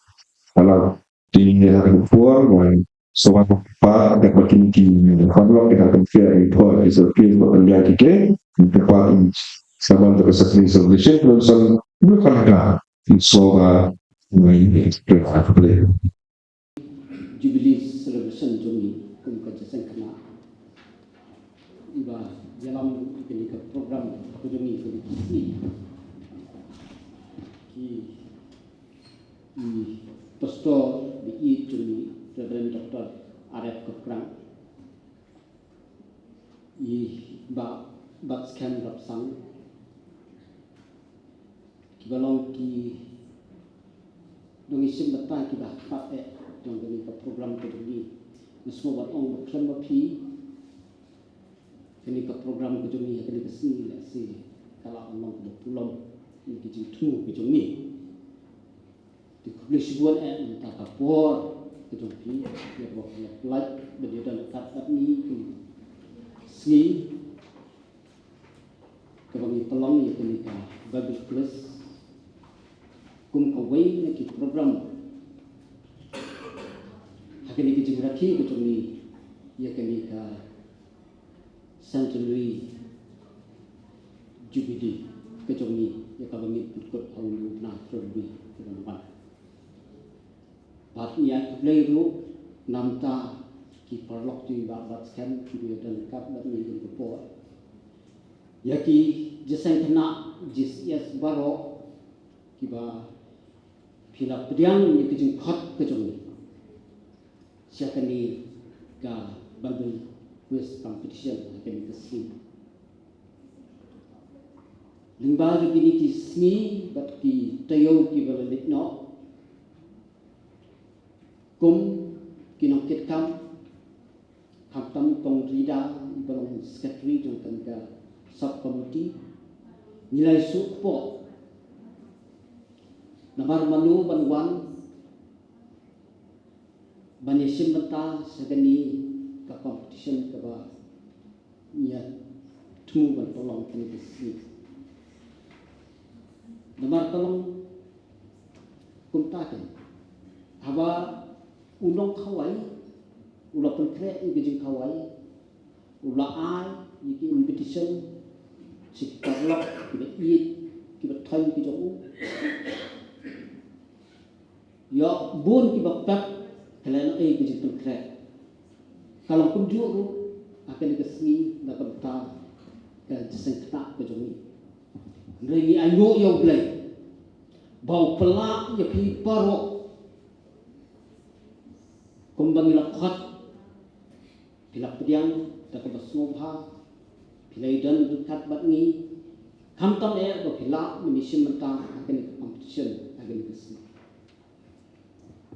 Ala di ha ka por, wai. So, ba ka ba ki ki parlok kita kan ki por, ki so ki ba kan dia ki ke. Ka ba ki saban ka sa ki solution, kan sal, bukan ka. So, ba, wai, Jubilee celebration jong ngi kum ka jingïaseng khynnah. Iba ïalam ïa kane ka program ka jong ngi ka jong ngi. Ki, i pastor, i jong ngi, Reverend Doctor R F Kyrkrang. I Bah Batskhem Rapsang. Kiba long ki nongïashim bynta kiba hakhmat eh jong kane ka program ka jong ngi. Nga sngewbha ban ong ba khlem ma phi kane ka program ka jong ngi ha kane ka sngi lehse ka la long kaba pulom ïa ki jingthmu ka jong ngi. Te khublei shibun eh mynta ka por ka jong phi ïa kaba phi la pynlait ban ïadon ryngkat bad ngi kane ka sngi. Kaba ngi pynlong ïa kane ka Bible quiz kum kawei na ki program ha kane ka jingrakhe ka jong ngi ïa kane ka Centenary Jubilee ka jong ngi, ïa kaba ngin pynkut ha une u bnai February kaba nang wan. Bad ngi ai khublei ruh na bynta ki paralok jong ngi ba, bad skhem kiba ïadon ryngkat bad ngi ha kane ka por. Ïa ki jingïaseng khynnah G C S baroh kiba phi la pdiang ïa ka jingkhot ka jong ngi sha kane ka Bible Quiz Competition ha kane ka sngi. Lyngba jong kine ki sngi bad ki taïew kiba la leit noh, kum ki nongkitkam, khamtam i Kong Rida, iba long secretary jong kane ka sub committee, ngi la ïasuk kpoh namar mano ban wan ban ïashim bynta sha kane ka competition kaba ngi ïa thmu ban pynlong kane ka sngi. Namar ka long kumta kein, haba u nongkhawai u la pynkhreh ïa ka jingkhawai, u la ai ïa ki invitation sha ki paralok kiba ïeit kiba thoiñ ki jong u. Ïa bun kiba pep ka la ïoh ïa ka jingpynkhreh. Ka long kumjuh ruh ha kane ka sngi na ka bynta ka jingïaseng khynnah ka jong ngi. Hynrei ngi ainguh ïa U Blei ba u pynlah ïa phi baroh kumba ngi la khot. Phi la pdiang da kaba sngewbha, phi la ïadon ryngkat bad ngi, khamtam eh ba phi lah ban ïashim bynta ha kane ka competition ha kane ka sngi.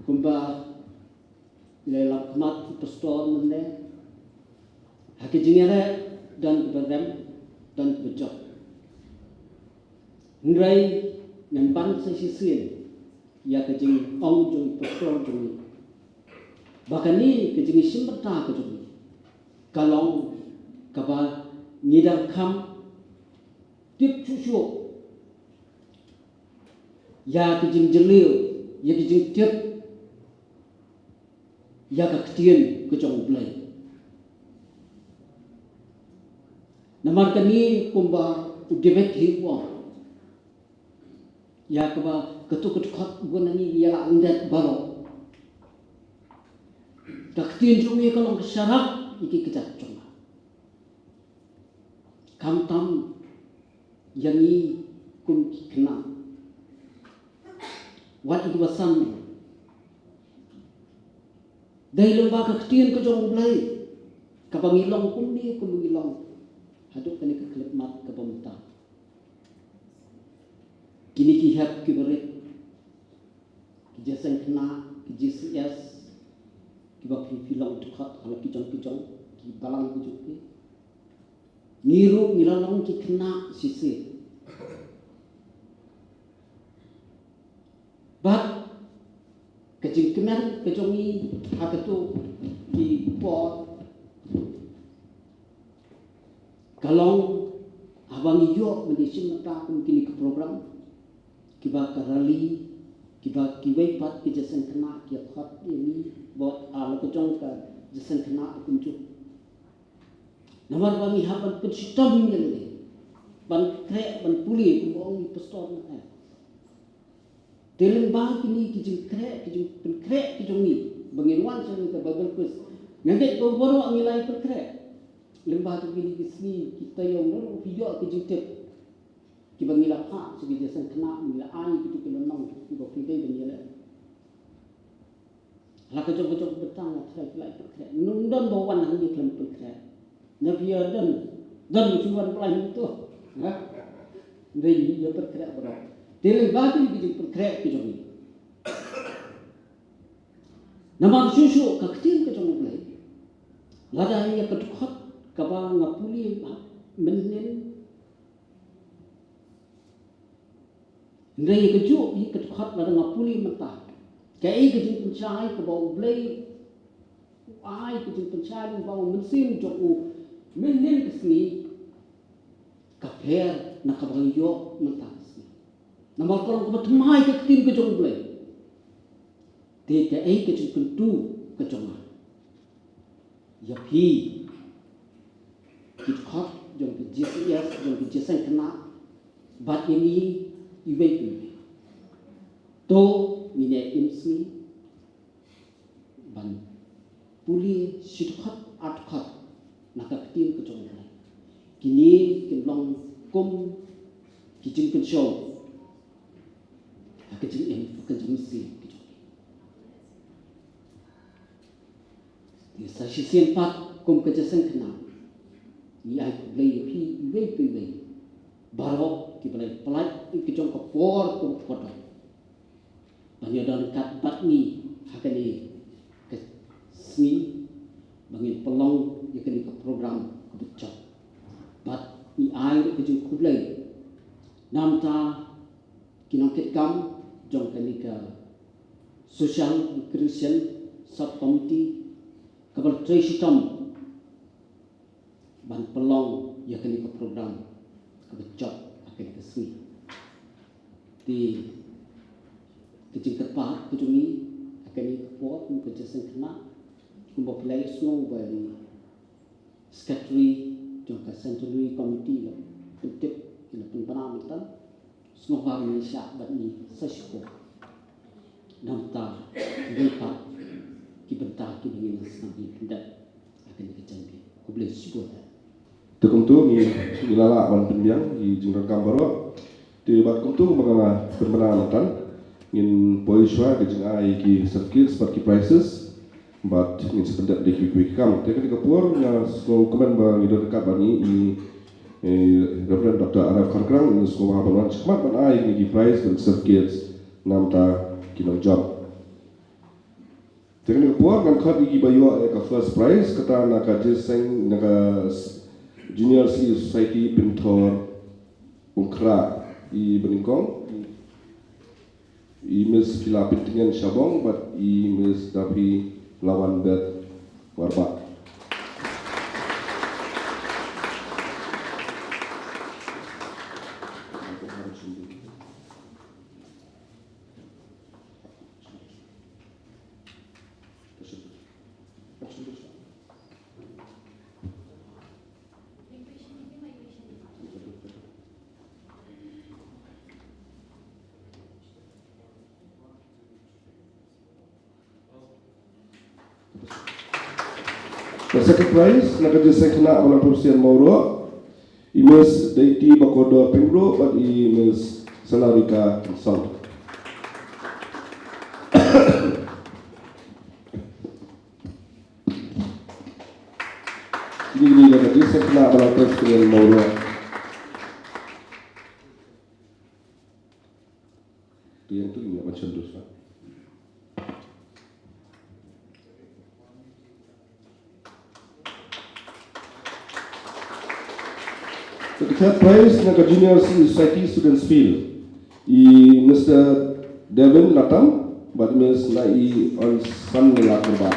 Kumba i la ïalap khmat u pastor mynne, ha ka jingïaleh don kaba rem, don kaba jop. Hynrei ngan ban sa shisien ïa ka jingong jong i pastor jong ngi ba kane ka jingïashim bynta ka jong ngi ka long kaba ngi dang kham tip shuh shuh ïa ka jingjylliew, ïa ka jingtip ïa ka ktien ka jong U Blei. Namar kane kumba u David hi u ong ïa kaba kato ka dkhot bun na ngi ïa la lyndet baroh. Ka ktien jong me ka long ka sharak ïa ki kjat jong nga. Khamtam ïa ngi kum ki khynnah. Wat ïa kiba san ruh. Dei lyngba ka ktien ka jong U Blei kaba ngi long kumne kumba ngi long haduh kane ka khyllipmat kaba mynta. Kine ki hep ki barit, ki jingïaseng khynnah, ki J C S, kiba phi phi long dkhot ha la ki jong ki jong ki balang ki jong ki. Ngi ruh ngi la long ki khynnah shisha. Bad ka jingkmen ka jong ngi ha kato ki por ka long haba ngi ïoh ban ïashim bynta kum kine ki program kiba ka rally kiba kiwei pat ki jingïaseng khynnah ki khot ïa ngi bad ha la ka jong ka jingïaseng khynnah kumjuh. Namar ba ngi hap ban pynshitom ïa lade ban khreh ban pule kum ba ong i pastor na ka. Te lyngba kine ki jingkhreh ki jingpynkhreh ki jong ngi ba ngin wan sha kane ka Bible quiz. Nga ngeit ba baroh ngi la ïa pynkhreh lyngba kine ki sngi ki taïew, baroh phi ïoh ki jingtip kiba ngi la phah sha ki jingïaseng khynnah, ngi la ai kito ki lynnong kiba phi dei ban ïaleh. La ka jong ka jong ka bynta nga tharai phi la ïa pynkhreh. Ym don ba wan hangne khlem pynkhreh. Nga phi ïa don don ba shu wan pynlait mynta. Ha? Dei ïa pynkhreh baroh. Te lyngba kine ki jingpynkhreh ki jong ngi. Namar shuh shuh ka ktien ka jong U Blei, lada ïa ka dkhot kaba nga pule ha mynhynnin, hynrei ïa kajuh ïa ka dkhot lada nga pule mynta, kaei ka jingpynshai kaba U Blei u ai, ka jingpynshai lyngba U Mynsiem jong u mynhynnin ka sngi ka pher na kaba nga ïoh mynta ka sngi. Namar ka long kaba thymmai ka ktien ka jong U Blei. Te kaei ka jingkyntu ka jong nga ïa phi ki dkhot jong ki J C S, jong ki jingïaseng khynnah bad ïa ngi iwei pa iwei. To ngin ïa im sngi ban pule shi dkhot ar dkhot na ka ktien ka jong U Blei. Kine kin long kum ki jingkynshew ha ka jingim, ha ka jingmynsiem ka jong ngi. Te sa shisien pat kum ka jingïaseng khynnah, ngi ai khublei ïa phi iwei pa iwei baroh kiba la pynlait ïa ka jong ka por kaba kordor ban ïadon ryngkat bad ngi ha kane ka sngi ba ngin pynlong ïa kane ka program kaba jop. Bad ngi ai ruh ka jingkhublei namar ki nongkitkam jong kane ka Social and Christian Sub Committee kaba la trei shitom ban pynlong ïa kane ka program kaba jop ha kane ka sngi. Te ka jingkyrpad ka jong ngi ha kane ka por kum ka jingïaseng khynnah, kumba phi la ïohsngew ba i Secretary jong ka Centenary Committee la pyntip, la pynbna mynta. Sngewbha ba ngin shah bad ngi sa shipor namar kiwei pat ki bynta kiba ngin ïa sngap ïa pyndep ha kane ka janmiet. Khublei shibun. Te kumto ngi, ngi la lah ban pynbiang ïa ki jingdonkam baroh. Te bad kumto kumba nga la pynbna mynta, ngin poi shuwa ka jingai ki certificates bad ki prizes. Bad ngin sa pyndep da kiwei kiwei ki kam. Te kane ka por nga sngewkmen ba ngi don ryngkat bad ngi i, eh, Reverend Doctor R F Kharkrang, ngi sngewbha ban wan shakhmat ban ai kine ki prize bad certificates na bynta ki nongjop. Te kane ka por ngan khot ïa kiba ïoh ïa ka first prize, kata na ka jingïaseng, na ka s-, Junior Civil Society Pynthor Umkhrah, i ba nyngkong. I Miss Phila Pyntngen Shabong bad i Miss Davi Lawan Beth Warbah. The second prize, na ka jingïaseng khynnah ba la pyrshah Mawroh, i Miss Deiti Bakodor Pyngrope bad i Miss Sanarika Song. Kine kine na ka jingïaseng khynnah ba la pyrshah Mawroh. Third prize na ka Junior Society Students Field i Mister Devin Latam bad Miss Nai Onsan Lakmba.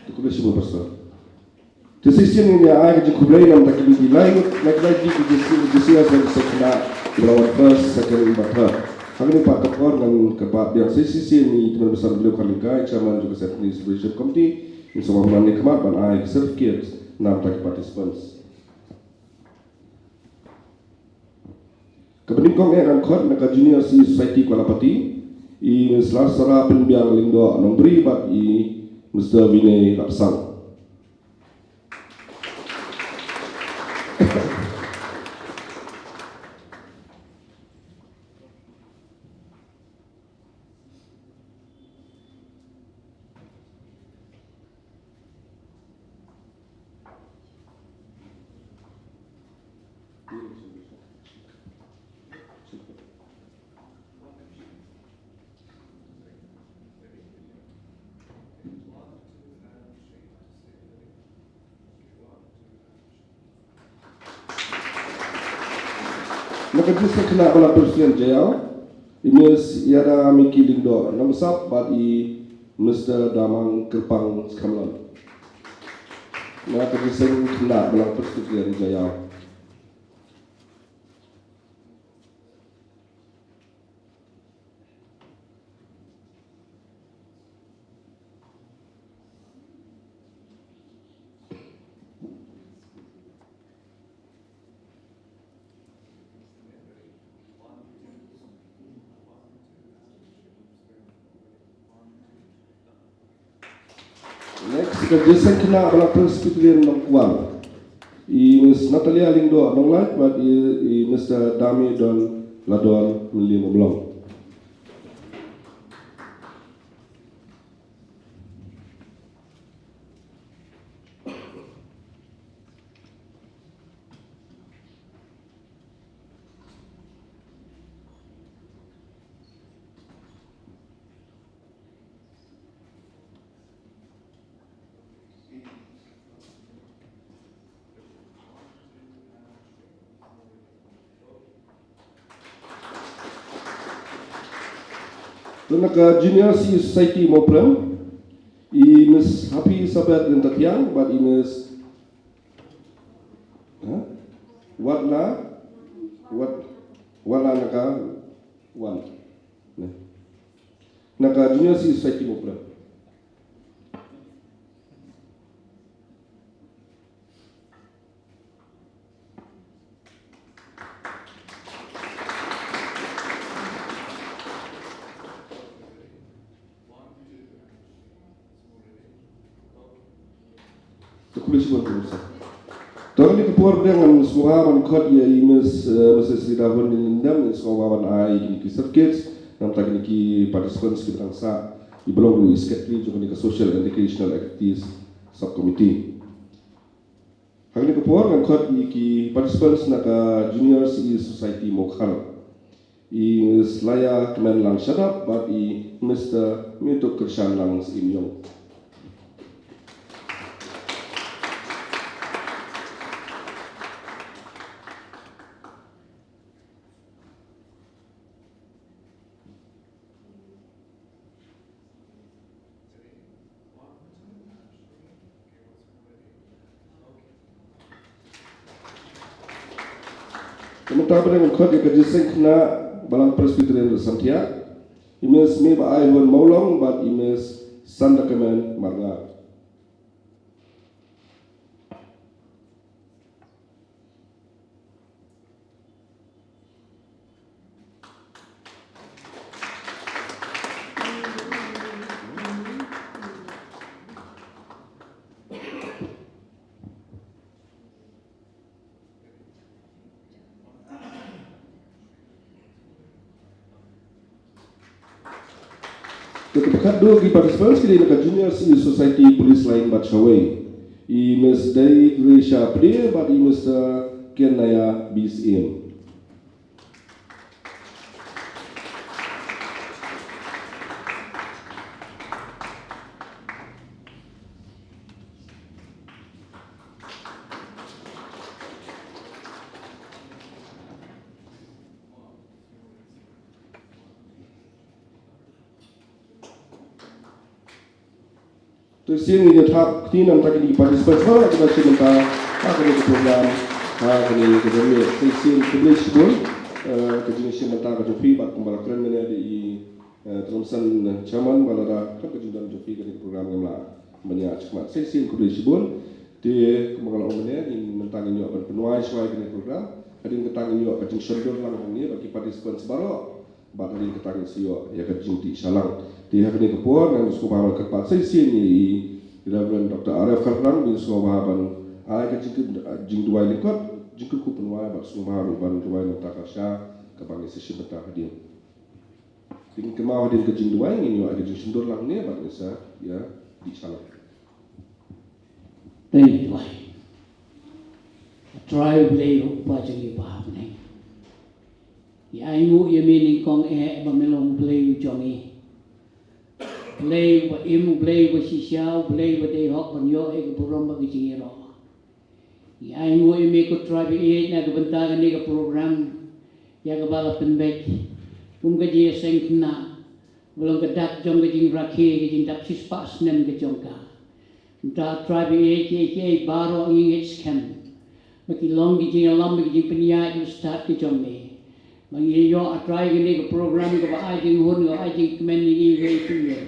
Te khublei shibun pastor. Te shisien ngin ïa ai ka jingkhublei na bynta kine ki lai ngut, na ki lai ki jingsi jingsi ïa ki khynnah kiba la wan first, second bad third. Ha kane pat ka por ngan kyrpad biang sa shisien ïa i tymmen basan Kharlingkai, chairman jong ka Centenary Celebration Committee, in sa wan ban ïa khmat ban ai certificate na bynta ki participants. Kaba nyngkong eh ngan khot na ka Junior Society Kuala Pati, i Miss Larsara Pynbiang Lyngdoh Nongbri bad i Mister Vinay Lapsang. Na ka jingïaseng khynnah ba la Presbyterian Jaiaw, i Miss Ïada Miki Lyngdoh Nongmsap bad i Mister Damang Kyrpang Skhamlon. Na ka jingïaseng khynnah ba la Presbyterian Jaiaw. Next, ka jingïaseng khynnah ba la Presbyterian Nongkwar. I Miss Natalia Lyngdoh Nonglait bad i, i Mister Dami Don Ladon Mynlieh Mamlong. Te na ka Junior Society Mawprem, i Miss Happy Sabet Ryntathiang bad i Miss, ha? Watla, Wat, Watla na ka wan. Na ka Junior Society Mawprem. Te khublei shibun, khublei shibun. Te ha kane ka por ngan sngewbha ban khot ïa i Miss, eh, Missus Rita Hun Lyngdoh, ngan sngewbha ban ai ïa kine ki certificates na bynta kine ki participants kiba dang sah, i ba long ruh i secretary jong kane ka Social and Recreational Activities Subcommittee. Ha kane ka por ngan khot ïa ki participants na ka Junior Society Mawkhar. I Miss Laya Kmenlang Shadap bad i Mister Mituk Kyrshanlang Syiemïong. Te mynta pat ngan khot ïa ka jingïaseng khynnah Balang Presbyterian Rysainthiah, i Miss Meba Aihun Mawlong bad i Miss Sandakmen Marngar. Te kaba khatduh ki participants ki dei na ka Junior Senior Society Police Line Batshawei. I Miss Dei Gracia Pde bad i Mister Ken Naya B C M. To shisien ngin ïa thap kti namar kine ki participants baroh kiba shim bynta ha kane ka program ha kane ka janmiet. Sa shisien khublei shibun, eh, ka jingshim bynta ka jong phi bad kumba la kren mynne da i, eh, Trai San Chairman ba lada khlem ka jingdon jong phi kane ka program ngam lah ban ïaid shakhmat. Sa shisien khublei shibun. Te kumba nga la ong mynne, ngin mynta ngin ïoh ban pynwai shwa ïa kane ka program. Hadien kata ngin ïoh ka jingshon dur lang hangne bad ki participants baroh. Bad hadien kata ngin sa ïoh ïa ka jingdih shalang. Te ha kane ka por ngan sngewbha ban kyrpad sa shisien ïa i Reverend Doctor R F Kharprang, ba in sngewbha ban ai ka jing, jingduwai lyngkot, jingkyrkhu pynwai bad sngewbha ruh ban duwai na kata ka sha kaba ngin sa shim bynta hadien. Te ngin kynmaw hadien ka jingduwai ngin ïoh ïa ka jingshon dur lang ne bad ngin sa ïa dih shalang. Te ngin duwai. A Trai Blei U Kpa jong ngi uba ha bneng. Ngi ainguh ïa me nyngkong eh ba me long Blei u jong ngi. Blei uba im, Blei uba shisha, Blei uba dei hok ban ïoh ïa ka burom bad ka jingïaroh. Ngi ainguh ïa me ko Trai ba ïeit na ka bynta kane ka program ïa kaba la pynbeit kum ka jingïaseng khynnah ba long ka dak jong ka jingrakhe, ka jingdap shispah snem ka jong ka. Mynta Trai ba ïeit, kiei kiei baroh ngi ngeit skhem ba ki long ki jingïalam, ki jingpynïaid u stad ki jong me. Ba ngi ïoh A Trai kane ka program kaba ai jinghun, kaba ai jingkmen ïa ngi iwei pa iwei.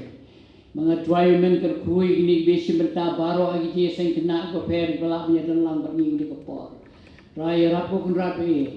Ba nga Trai men kyrkhu ïa kine kiba shim bynta baroh ha ki jingïaseng khynnah kiba pher kiba lah ban ïadon lang bad ngi kane ka por. Trai ïarap ko Kynrad ba ïeit.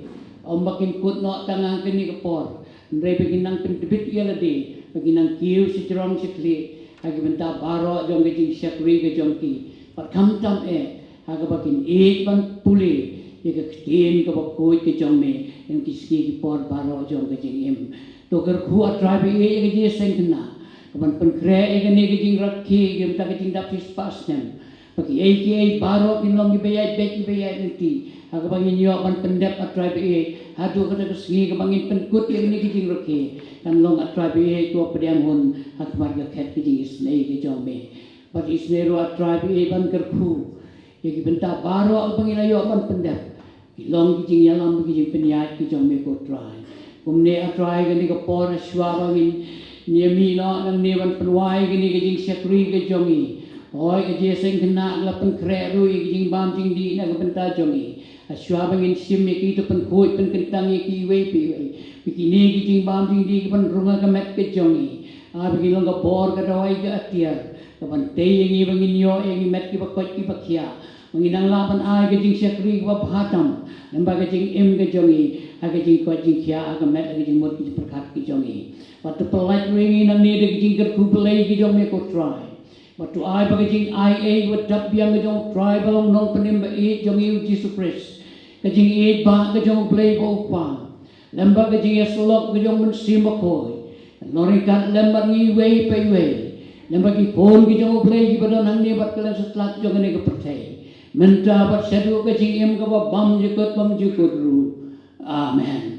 Ym ba kin kut noh tang ha kane ka por. Hynrei ba kin nang pyntbit ïa lade, ba kin nang kiew shajrong shakhlieh ha ki bynta baroh jong ka jingshakri ka jong ki. Bad khamtam eh ha kaba kin ïeit ban pule ïa ka ktien kaba khuid ka jong me ha ki sngi ki por baroh jong ka jingim. To kyrkhu A Trai ba ïeit ïa ka jingïaseng khynnah kaban pynkhreh ïa kane ka jingrakhe ïa ka bynta ka jingdap shispah snem. Ba kiei kiei baroh kin long kiba ïaid beit kiba ïaid lynti ha kaba ngin ïoh ban pyndep A Trai ba ïeit haduh kata ka sngi kaba ngin pynkut ïa kane ka jingrakhe kan long A Trai ba ïeit kaba pdiang hun ha khmat ka khet ka jingisynei ka jong me. Bad isynei ruh A Trai ba ïeit ban kyrkhu ïa ki bynta baroh kaba ngi la ïoh ban pyndep. Ki long ki jingïalam, ki jingpynïaid ki jong me ko Trai. Kumne A Trai kane ka por shuwa ba ngin ïa mih noh nangne ban pynwai kane ka jingshakri ka jong ngi. Hooid ka jingïaseng khynnah la pynkhreh ruh ïa ka jingbam jingdih na ka bynta jong ngi. Shuwa ba ngin shim ïa ki to pynkhuid pynkyntang ïa ki iwei pa iwei. Ba kine ki jingbam jingdih ki ban rung ha ka met ka jong ngi. Ba ki long ka bor ka dawai ka atiar kaban tei ïa ngi ba ngin ïoh ïa ngi met kiba koit kiba khiah. Ba ngin nang lah ban ai ka jingshakri kaba bha tam lyngba ka jingim ka jong ngi ha ka jingkoit jingkhiah ha ka met ha ka jingmut ka jingpyrkhat ka jong ngi. Bad to pyllait ruh ïa ngi nangne da ka jingkyrkhu Blei ka jong me ko Trai. Bad to ai ba ka jingai ei kaba dap biang ka jong u Trai ba long Nongpynim ba ïeit jong ngi u Jisu Khrist, ka jingïeit ba ka jong u Blei ba u Kpa, lyngba ka jingïasyllok ka jong u Mynsiem Bakhuid, kan long ryngkat lem bad ngi iwei pa iwei. Lyngba ki khun ki jong u Blei kiba don hangne bad kylleng satlak jong kane ka pyrthei, mynta bad shaduh ka jingim kaba bymjukut bymjukut ruh. Amen.